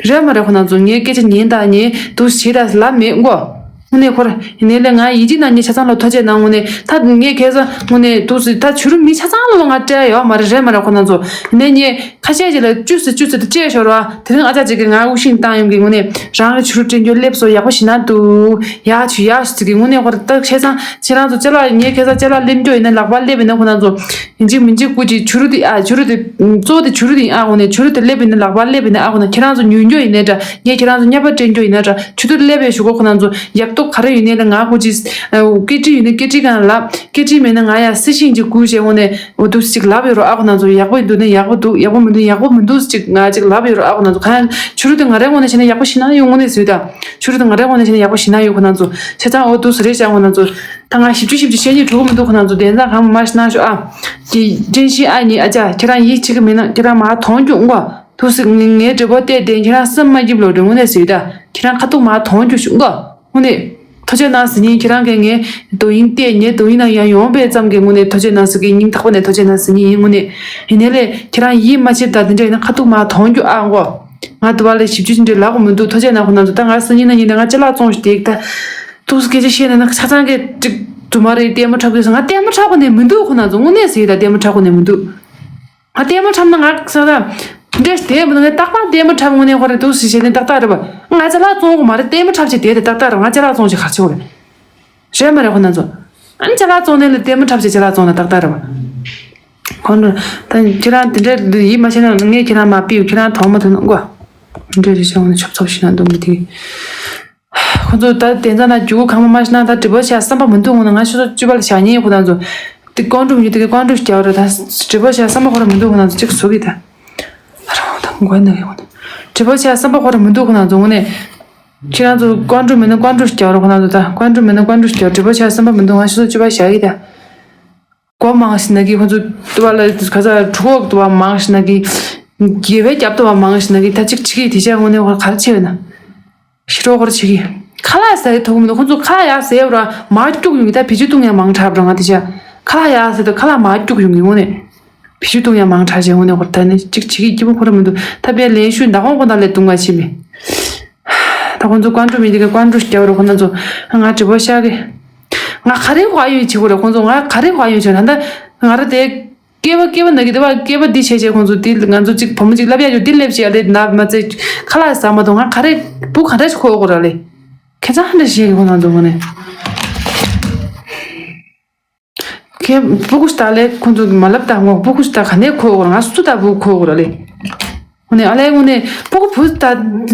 རེད་མ་རེད་ཁོ་ན་ཚོ་ངའི་སྐད་ཆ་ཉན་དང་ཉན་འདུག་བྱེད་དང་ལབ་མེད་མགོ། དངོས་གནས་ཁོ་ར་ཡིན་ནའི་ལས་ང་ཡིད་ཆེས་ནང་ཉེ་ཆ་ཚང་ལ་ཐོ་ཆད་ནང་དངོས་གནས་ད་ངས་ཁ་སང་དངོས་གནས་འདུག་ཟེར་ད་བྱུ་རུ་མི་ཆ་ཚང་ལ་ང་སྤྲད་ཡོད་མ་རེད། རེད་མ་རེད་ཁོ་ན་ཚོ་ཡིན་ནའི་ངས་ཁ་ཤས་ཅིག་ལ་བཅུ་ཟེར་བཅུ་ཟེར་དུ་སྤྲད་ཤོར་བ་དེ་རིང་ཨ་ཅག་ཅིག་གིས་ང་དབུགས་ཤིང་བཏང་ཡོང་གི་དངོས་གནས་རང་གི་བྱུ་རུ་སྤྲད་རྒྱུ་སླེབས་སོ་ཡག་པོ་ཞིག་ན་འདུག་ཡག་བྱུ་ཡག་བྱུ་ཟེར་གི་དངོས་གནས་ཁོ་ར་ད་ཁ་སང་ཁྱེད་རང་ཚོ་ཅ་ལག་ངས་ཁ་སང་ཅ་ལག་སླེབས་རྒྱུ་ཡིན་ན་ལག་པ་སླེབས་ཡིན་ན་ཁོ་ན་ཚོ། ཡིན་གཅིག་མིན་གཅིག་སྐུ་གཅིག་བྱུ་རུ་དེ་ཨ་བྱུ་རུ་དེ་གཙོ་བོ་དེ་བྱུ་རུ་དེ་ཨ་འོ་ནས་བྱུ་རུ་དེ་སླེབས་ཡིན་ན་ལག་པ་སླེབས་ཡིན་ན་ཨ་འོ་ན་ཁྱེད་རང་ཚོ་ཉོ་རྒྱུ་ཡིན་ནའི་འདྲ་ངས་ཁྱེད་རང་ཚོ་བརྙས་པ་སྤྲད་རྒྱུ་ཡིན་ན་འདྲ་བྱུ་རུ་དེ་སླེབས་པའི་གཞུག་གུ་ཁོ་རང་ཚོ་ཡག་ཏོག་ག་རེ་ཡོད་ནའི་ལ་ང་སྐུ་གཅིག་སྐེ་དཀྲིས་ཡོད་ན་སྐེ་དཀྲིས་གང་ལབ་སྐེ་དཀྲིས་མེད་ན་ང་ཡ་སྲི་ཤིང་གཅིག་སྐུ་བྱས་འོ་ནས་འོ་འདུག་ཅིག་ལབ་ཡོད་རོ་ཨ་ཁོ་རང་ཚོ་ཡག་པོ་འདུག་ན་ཡག་པོ་འདུག་ཡག་པོ་མི་འདུག་ཡག་པོ་མི་འདུག་ཅིག་ང་ཅིག་ལབ་ཡོད་རོ་ཨ་ཁོ་རང་ཚོ་གང་ཡང་བྱུ་རུ་དེ་ང་རའི་ངོས་ནས་བྱས་ན་ཡག་པོ་ཞིག་ན་ཡོད་དངོས་གནས་ཟེར་ད། བྱུ་རུ་དེ་ང་རའི་ངོས་ནས་བྱས་ན་ཡག་པོ་ཞིག་ན་ཡོད་ཁོ་རང་ཚོ་བྱས་ཙང་འོ་འདུག་ཟེར་རེད་བྱ་ཁོ་རང་ཚོ། ད་ང་ཞིབ་འཇུག་ཞིབ་འཇུག་བཤད་རྒྱུ་འགྲོ་གི་མི་འདུག་ཁོ་རང་ཚོ་བདེན་ཙང་གང་མ་ཤི་ན་ཤོག་ཨ། ཀྱི་དྲན་ཤེས་ཨ་ནི་ཨ་ཅག་ཁྱེད་རང་ཡིད་ཆེས་ཀྱི་མེད་ན་ཁྱེད་རང་མ་མཐོང་རྒྱུ་ཨུང་གོ། ཐུགས་སྲིད་ངའི་ངའི་འབྲས་བུ་བལྟས་ཏེ་ཁྱེད་རང་སེམས་མ་སྐྱིད་ལོ་འདྲ་དངོས་གནས་ཟེར་ད་ཁྱེད་རང་ཁ་ཐུག་མ་མཐོང་རྒྱུ་ཤོག་ཨུང་གོ། དངོས་གནས་ཐུགས་རྗེ་གནང་ཟེར་ཉིན་ཁྱེད་རང་གིས་ངའི་དོ་ཡིན་བལྟས་ངའི་དོ་ཡིན་ན་ཡང་ཡོང་པའི་ཙམ་གྱི་དངོས་གནས་ཐུགས་རྗེ་གནང་ཟེར་གི་སྙིང་ཐག་པ་ནས་ཐུགས་རྗེ་གནང་ཟེར་ཉིན་ཡིན་དངོས་གནས། ཡིན་ནའི་ལས་ཁྱེད་རང་ཡིད་མ་ཆེས་ད་དེ་འདྲ་ཡིན་ན་ཁ་ཐུག་མ་མཐོང་རྒྱུ་ཨ་ཨུང་གོ། ང་དུ་བ་ལ་ཞིབ་འཇུག་ཅི་འདྲ་ལབ་དགོས་མི་འདུག་ཐུགས་རྗེ་གནང་ཁོ་རང་ཚོ་ད་ང་སང་ཉིན་གནངས་ཉིན་ད་ང་ཅ་ལག་བཙོང་ཞིག་དེ་ད། ཐུགས་སུ་སྐད་ཆ་བཤད་ནས་ན་ཆ་ཚང་གི་ཅིག་དུ་མ་རེད་ལྟད་མོ་འཁྲབ་དགོས་སོང་ང་ལྟད་མོ་འཁྲབ་དགོས་ནས་མི་འདུག་ཁོ་རང་ཚོ་དངོས་གནས་ཟེར་ད་ལྟད་མོ་འཁྲབ་དགོས་ནས་མི་འདུག་ང་ལྟད་མོ་འཁྲབ་ན་ང་ས་ད་འདྲེ་དེ་མི་འདུག་ངས་ཏག་ཏག་ལྟད་མོ་འཁྲབ་དངོས་གནས་ཁོ་རེ་འདུག་ཟེར་བྱས་ནས་ཏག་ཏག་རེད་པ། ང་ཅ་ལག་བཙོང་དགོས་མ་རེད་ལྟད་མོ་འཁྲབ་བྱས་དེ་དེ་ཏག་ཏག་རེད། ང་ཅ་ལག་བཙོང་བྱས་ག་ཚོད་རེད། རེད་མ་རེད་ཁོ་རང་ཚོ། ཨ་ནི་ཅ་ལག་བཙོང་ནས་ལ་ལྟད་མོ་འཁྲབ་བྱས་ཅ་ལག་བཙོང་ན་ཏག་ཏག་རེད་པ། ཁོ་ནོ། ད་ཁྱེད་རང་དེ་འདྲ་ཡིད་མ་ཆེས་ན་ངས་ཁྱེད་རང་མ་ཕིའུ་ཁྱེད་རང་གྲོངས་མ་ཐུབ་ན་མགོ། འདྲ་རེ་བྱས་ནས་ཆོབ་ཆོབ་ཞིག་ན་འདུག་མི་དེ། ཁོ་ཚོ་ད་དེ་འཛའ་ན་རྒྱུ་གུ་གང་མ་མ་ཤི་ན་ད་དྲི་བ་བྱ་བསམ་པ་མི་འདུག་ངོ་ན། ང་ཆུ་ཚོད་བཅུ་པ་ལ་བཞག་ཉེ་ཁོ་ན་ཚོ་དེ་ཀོན་ཀྲུ་མི་དེ་ཀོན་ཀྲུ་རྒྱག་ར། ད་དྲི་བ་བྱ་བསམ་པ་ཁོ་ར་མི་འདུག་ཁོ་ན་ཚོ་གཅིག་བཟོ་གི་ད། ཨ་རོ་ད་མགོ་ན་གི་ཁོ་ན་དྲི་བ་བྱ་བསམ་པ་ཁོ་ར་མི་འདུག་ཁོ་ན་ཚོ་ངོ་ནས། ཁྱེད་རང་ཚོ་ཀོན་ཀྲུ་མི་ན་ཀོན་ཀྲུ་རྒྱག་ར་ཁོ་ན་ཚོ་ད་ཀོན་ཀྲུ་མི་ན་ཀོན་ཀྲུ་རྒྱག་དྲི་བ་བྱ་བསམ་པ་མི་འདུག་ང་ཆུ་ཚོད་བཅུ་པ་བཞག་གི་ད། མགོ་མང་ཞིག་ན་གི་ཁོ་ཚོ་ཏུ་བ་ལ་ག་ས་གྲུ་ཁོག་ཏུ་བ་མང་ཞིག་ན་གི། དགེ་བའི་རྒྱབ་ཏུ་བ་མང་ཞིག་ན་གི་ད་ཅིག་ཅིག་གི་དེ་ཆ་དངོས་གནས་ཁོ་ག་རེ་བྱས་ཡོད་ན། ཤི་རོ་ཁོ་རེ་བྱེད་གི། ཁ་ལག་ཟ་ཡི་ཐོག་མི་འདུག་ཁོ་ཚོ་ཁ་ལག་ཡག་ཟས་ར་མ་སྐྱུག་ཡོང་གི་ད་བི་ཅུ་བཏུང་ཡ་མང་དྲགས་ར་ང་དེ་ཆ། ཁ་ལག་ཡག་ཟས་ད་ཁ་ལག་མ་སྐྱུག་ཡོང་གི་དངོས་གནས། བི་ཅུ་བཏུང་ཡ་མང་དྲགས་བྱས་དངོས་གནས་ཁོ་ད་ནི་ཅིག་བྱེད་གི་སྐྱིད་པོ་ཁོ་རེ་མི་འདུག་ད་པའི་ལན་ཤུ་མདའ་ཁོང་ཁོ་ད་ལས་བཏུང་བ་བྱེད་མི། ད་ཁོ་ཚོ་ཀོན་ཀྲུ་མི་དེ་གི་ཀོན་ཀྲུ་རྒྱབ་ར་ཁོ་ན་ཚོ་ང་དྲི་བ་ཤག་གི། ང་ག་རེ་ཧ་ཡོད་བྱེད་དགོས་རེད་ཁོང་ཚོ་ང་ག་རེ་ཧ་ཡོད་བྱེད་ད་ལྟ་ང་ར་དེ། སྐེད་པ་སྐེད་པ་ན་གི་དེ་བ་སྐེད་པ་འདི་བྱས་བྱས་ཁོང་ཚོ་འདི་ང་ཚོ་གཅིག་བུ་མོ་གཅིག་ལབ་ཡ་ཡོད་འདི་སླེབས་བྱས་ཡ་ལས་ན་མ་ཚད་ཁ་ལག་ཟ་མ་གཏོང་ང་ག་རེ་བུ་ག་འདྲ་ཞིག་ཁོ་གོ་ར་ལས་ཁྱེད་ཚང་འདྲ་ཞིག་ཁོ་ང་ཚོ་ངོ་ནས་ཁྱེད་བུ་གུ་ཞིག་ད་ལས་ཁོང་ཚོ་གི་མ་ལབ་ད་ངོ་བུ་གུ་ཞིག་ད་ག་ནས་ཁོ་གོ་ར་ང་སུ་ད་བུ་ཁོ་གོ་ར་ལས། དངོས་གནས་ཨ་ལས་དངོས་གནས་སྤུ་གུ་བུ་ད་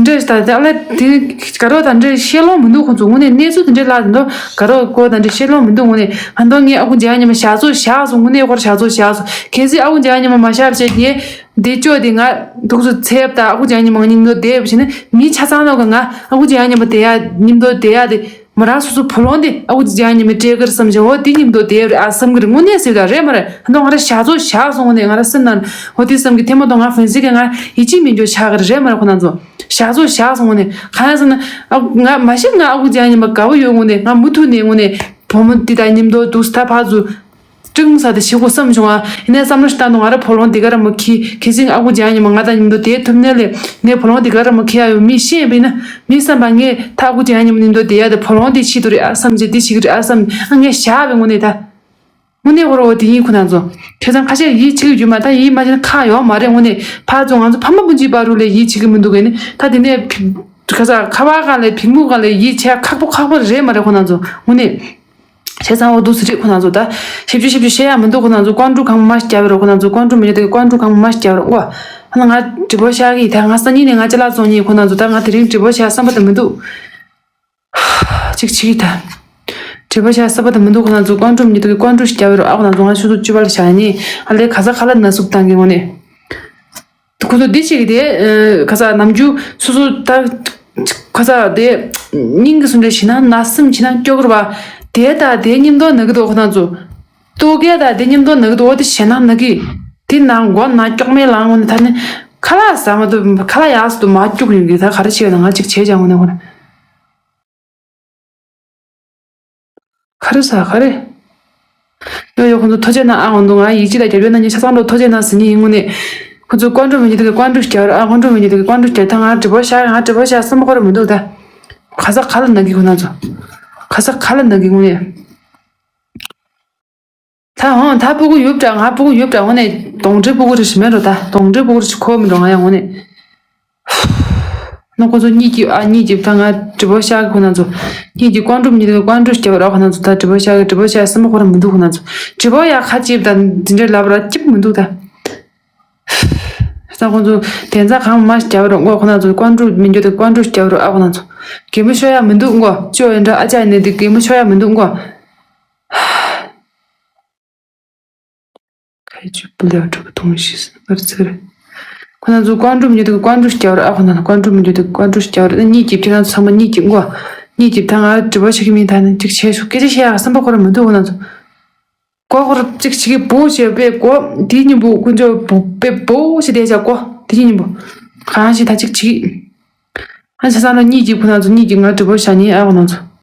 འདྲེ་ད་དེ་ཨ་ལས་དེ་དགའ་རོགས་དང་འདྲེ་བཤད་ལོང་མི་འདུག་ཁོང་ཚོ་དངོས་གནས་གནས་ཚུལ་དེ་འདྲེ་ལ་དེ་འདྲ་དགའ་རོགས་སྐོར་དང་འདྲེ་བཤད་ལོང་མི་འདུག་དངོས་གནས་ང་མདོ་ངས་ཨ་ཁུ་འཇང་ཉི་མ་ཞག་ཚོ་ཞག་སོང་དངོས་གནས་སྐོར་ཞག་ཚོ་ཞག་སོང་གལ་སྲིད་ཨ་ཁུ་འཇང་ཉི་མ་མ་ཞག་བྱས་ངས་འདི་ཅོ་དེ་ང་འདུག་སུ་ཚེབ་ད་ཨ་ཁུ་འཇང་ཉི་མ་ང་གཉིས་མདོ་བསྡད་བྱས་ན་མི་ཆ་ཚང་ལོག་གི་ང་ཨ་ཁུ་འཇང་ཉི་མ་བསྡད་ཡ་གཉིས་མདོ་བསྡད་ཡ་དེ། མོ་རང་སོ་སོ་བུ་ལོང་དེ་ཨ་ཁུ་འཇང་ཉི་མའི་སྤྲད་ཀར་བསམ་བྱུང་འོ་དེ་མཉམ་དུ་བསྡད་རེད་ཨ་བསམ་གི་རེད་དངོས་གནས་ཟེར་ད་རེད་མ་རེད་ཨ་མདོ་ང་ར་ཞག་ཚོ་ཞག་སོང་ནས་ང་ར་སེམས་ནང་འོ་དེ་བསམ་གི་དེ་མ་གཏོགས་ང་ཧྥན་སི་གི་ང་ཡིད་ཆེས་མེད་འཇོག་ཆགས་གི་རེད་མ་རེད་ཁོ་ན་ཚོ་ཞག་ཚོ་ཞག་སོང་ནས་གང་ཡང་ཟེར་ན་ཨ་ང་མ་གཞི་ང་ཨ་ཁུ་འཇང་ཉི་མ་དགའ་བོ་ཡོད་དངོས་གནས་ང་མུ་མཐུད་ནས་དངོས་གནས་བུ་མོ་དེ་དང་མཉམ་དུ་འདུག་ད་ཕར་ཚུར། ཀྲིང་ས་དེ་ཤི་ཁུ་བསམ་བྱུང་ཨ། ཡིན་ནའི་བསམ་བློ་ཞིག་བཏང་འདུག་ང་ར་བུ་ལོང་འདི་ག་ར་མོ་ཁྱི་ཁྱི་སིང་ཨ་ཁུ་འཇང་ཉི་མ་ང་དང་མཉམ་དུ་བསྡད་ཐུབ་ནས་ལས་ངའི་བུ་ལོང་འདི་ག་ར་མོ་ཁྱི་ཡ་ཡོད་མི་ཤེས་པས་ན་མི་བསམ་པ་ངས་ད་ཨ་ཁུ་འཇང་ཉི་མ་མཉམ་དུ་བསྡད་ཡ་དེ་བུ་ལོང་འདི་ཤི་དུ་རེད་ཨ་བསམ་བྱས་འདི་ཤི་གི་རེད་ཨ་བསམ་ཨ་ངས་བཞག་པའི་དངོས་གནས་ད། དངོས་གནས་ཁོ་ར་འོ་དེ་ཡིན་ཁོ་ན་ཚོ། ཁྱེད་ཚང་ཁ་ཤས་ཡིད་ཆེས་ཀྱི་རྒྱུ་མ་ད་ཡིད་མ་ཆེས་ན་ཁག་ཡོད་མ་རེད་དངོས་གནས་ཕར་ཚུར་ང་ཚོ་ཕ་མ་སྤུན་མཆེད་བར་རུ་ལས་ཡིད་ཆེས་ཀྱི་མི་འདུག་གས་ནི་ད་དེ་ནས་ཁ་ས་ཁ་བ་གང་ལས་ཕིག་མུ་གང་ལས་ཡིད་ཆེས་ཁག་པོ་ཁག་པོ་རེད་མ་རེད་ཁོ་ན་ཚོ་དངོས་གནས། བྱས་ཙང་འོ་འདུག་སེ་རེད་ཁོ་ན་ཚོ་ད། ཞིབ་འཇུག་ཞིབ་འཇུག་བཤད་ཡ་མི་འདུག་ཁོ་ན་ཚོ་ཀོན་ཀྲུ་གང་མ་རྒྱབ་རོགས་ཁོ་ན་ཚོ་ཀོན་ཀྲུ་མི་ཉོ་དེ་ཀོན་ཀྲུ་གང་མ་རྒྱབ་རོགས་ཨ། ཧ་ལ་ང་དྲི་བ་ཤག་གི་ད་ང་སང་ཉིན་ནས་ང་ཅ་ལག་བཙོང་ཉེ་ཁོ་ན་ཚོ་ད་ང་དེ་རིང་དྲི་བ་ཤག་བསམ་པ་ད་མི་འདུག་ཅིག་ཅིག་ད། དྲི་བ་ཤག་བསམ་པ་ད་མི་འདུག་ཁོ་ན་ཚོ་ཀོན་ཀྲུ་མི་ཉོ་དེ་ཀོན་ཀྲུ་ཞིག་རྒྱབ་རོགས་ཨ་ཁོ་ན་ཚོ་ང་ཆུ་ཚོད་བཅུ་པ་ལ་ཤག་ཡ་ནི་ཨ་ལས་ག་ས་ག་ལ་ན་ཟུག་བཏང་གི་ངོ་ནས། ཁོ་ཚོ་འདི་བྱེད་ཀྱི་དེ། ཁ་ས་ནམ་རྒྱུན་སོ་སོ་ད། ཁ་ས་དེ། སྙིང་གི་སུ་འདྲ་ཞིག་ན་ན་སེམས་ཞིག་ན་སྐྱོ་གི་ར་བ། དེ་ད་དེ་མཉམ་དུ་ན་གི་འདུག་ཁོ་ན་ཚོ། ལྟོ་གས་ད་དེ་མཉམ་དུ་ན་གི་འདུག་འོ་དེ་ཞེད་སྣང་ན་གི། དེ་ན་མགོ་ན་སྐྱོག་མེད་ལངས་འོ་ནི་ད་ནི། ཁ་ལག་ཟ་མ་ཐུབ་ཁ་ལག་ཡག་སུ་དུ་མ་སྐྱུག་ཡོང་གི་ད་ག་རེ་བྱེད་ན་ང་ཅིག་བྱེད་ཀྱང་འོ་ནི་འོ་ནི། ག་རེ་ཟ་ག་རེ། ཡོ་ཡོ་ཁོང་ཚོ་ཐུགས་རྗེ་གནང་ཨ་འོང་འདུག་ང་ཡིག་ཆ་དང་རྒྱབ་སྐྱོར་གནང་མཁན་ཆ་ཚང་ལ་ཐུགས་རྗེ་གནང་ཟེར་མཁན་ཡིན་དངོས་གནས། ཁོང་ཚོ་ཀོན་ཀྲུ་མི་ཉོ་དེ་གི་ཀོན་ཀྲུ་རྒྱབ་ར་ཨ་ཀོན་ཀྲུ་མི་ཉོ་དེ་གི་ཀོན་ཀྲུ་རྒྱབ་ད་ང་དྲི་བ་བཤད་ང་དྲི་བ་བཤད་བསམ་པ་ཁོ་ར་མི་འདུག་ད། ག་ས་ག་ལ་ན་གི་ཁོ་ན་ཚོ། ག་ས་ག་ལ་ན་གི་དངོས་གནས། ད་འོང་ད་སྤུ་གུ་ཡོད་འདྲ་ང་སྤུ་གུ་ཡོད་འདྲ་དངོས་གནས་གདོན་འདྲེ་སྤུ་གུ་རེ་ཞིག་མེད་འགྲོ་ད་གདོན་འདྲེ་སྤུ་གུ་རེ་ཞིག་གོ་མི་འགྲོ་ང་ཡང་དངོས་གནས། ནོ་ཁོ་ཚོ་གཉིས་ཀྱིས་ཨ་གཉིས་ཀྱིས་ད་ང་དྲི་བ་བཤད་གི་ཁོ་ན་ཚོ། གཉིས་ཀྱིས་ཀོན་ཀྲུ་མི་ཉོ་དེ་ཀོན་ཀྲུ་རྒྱབ་ར་ཁོ་ན་ཚོ་ད་དྲི་བ་བཤད་གི་དྲི་བ་བཤད་བསམ་པ་ཁོ་ར་མི་འདུག་ཁོ་ན་ཚོ། དྲི་བ་ཡ་ཁ་ཅིག་ད་འདི་འདྲའི་ལབ་ར་སྐྱིད་མི་འདུག་ད། ད་ཁོ་ཚོ་དེ་ཚ་གང་མ་རྒྱབ་ར་མགོ་ཁོ་ན་ཚོ་ཀོན་ཀྲུ་མི་ཉོ་དེ་ཀོན་ཀྲུ་རྒྱབ་ར་ཨ་ཁོ་ན་ཚོ། གད་མོ་ཤོར་ཡ་མི་འདུག་མགོ་ཅོ་ཡིན་འདྲ་ཨ་ཅག་ཡིན་ནས་དེ་གད་མོ་ཤོར་ཡ་མི་འདུག་མགོ། ཁ་ཆུ་པུ་ལེའུ་དྲུག་གི་དུང་ཞིག་སྲིད་པར་ཚིག་རེད། ཁོ་ན་ཚོ་ཀོན་ཀྲུ་མི་ཉོ་དེ་ཀོན་ཀྲུ་རྒྱབ་ར་ཨ་ཁོ་ན་ཚོ་ཀོན་ཀྲུ་མི་ཉོ་དེ་ཀོན་ཀྲུ་རྒྱབ་ར་གཉིས་ཀྱིས་ཁྱེད་རང་ཚོ་ཚང་མ་གཉིས་ཀྱིས་མགོ། གཉིས་ཀྱིས་ད་ང་དྲི་བ་བྱེད་ཀྱི་མིན་ད་ནི་ཅིག་བྱས་ཤོག་སྐད་ཆ་བཤད་ཡ་བསམ་པ་ཁོ་ར་མི་འདུག་ཁོ་ན་ཚོ། མགོ་ཁོ་ར་ཅིག་བྱེད་ཀྱི་བུ་བྱས་པས་མགོ་དེ་གཉིས་པོ་དཀོན་མཆོག་བུ་པས་བུ་བྱས་བསྡད་བྱ་མགོ་དེ་གཉིས་པོ། གང་ཞིག་ད་ཅིག་བྱེད་ཀྱི། ཨ་ཆ་ཚང་ལ་གཉིས་ཀྱིས་ཁོ་ན་ཚོ་གཉིས་ཀྱིས་ང་དྲི་བ་བྱ་ཉེན་ཨ་ཁོ་ན་ཚོ།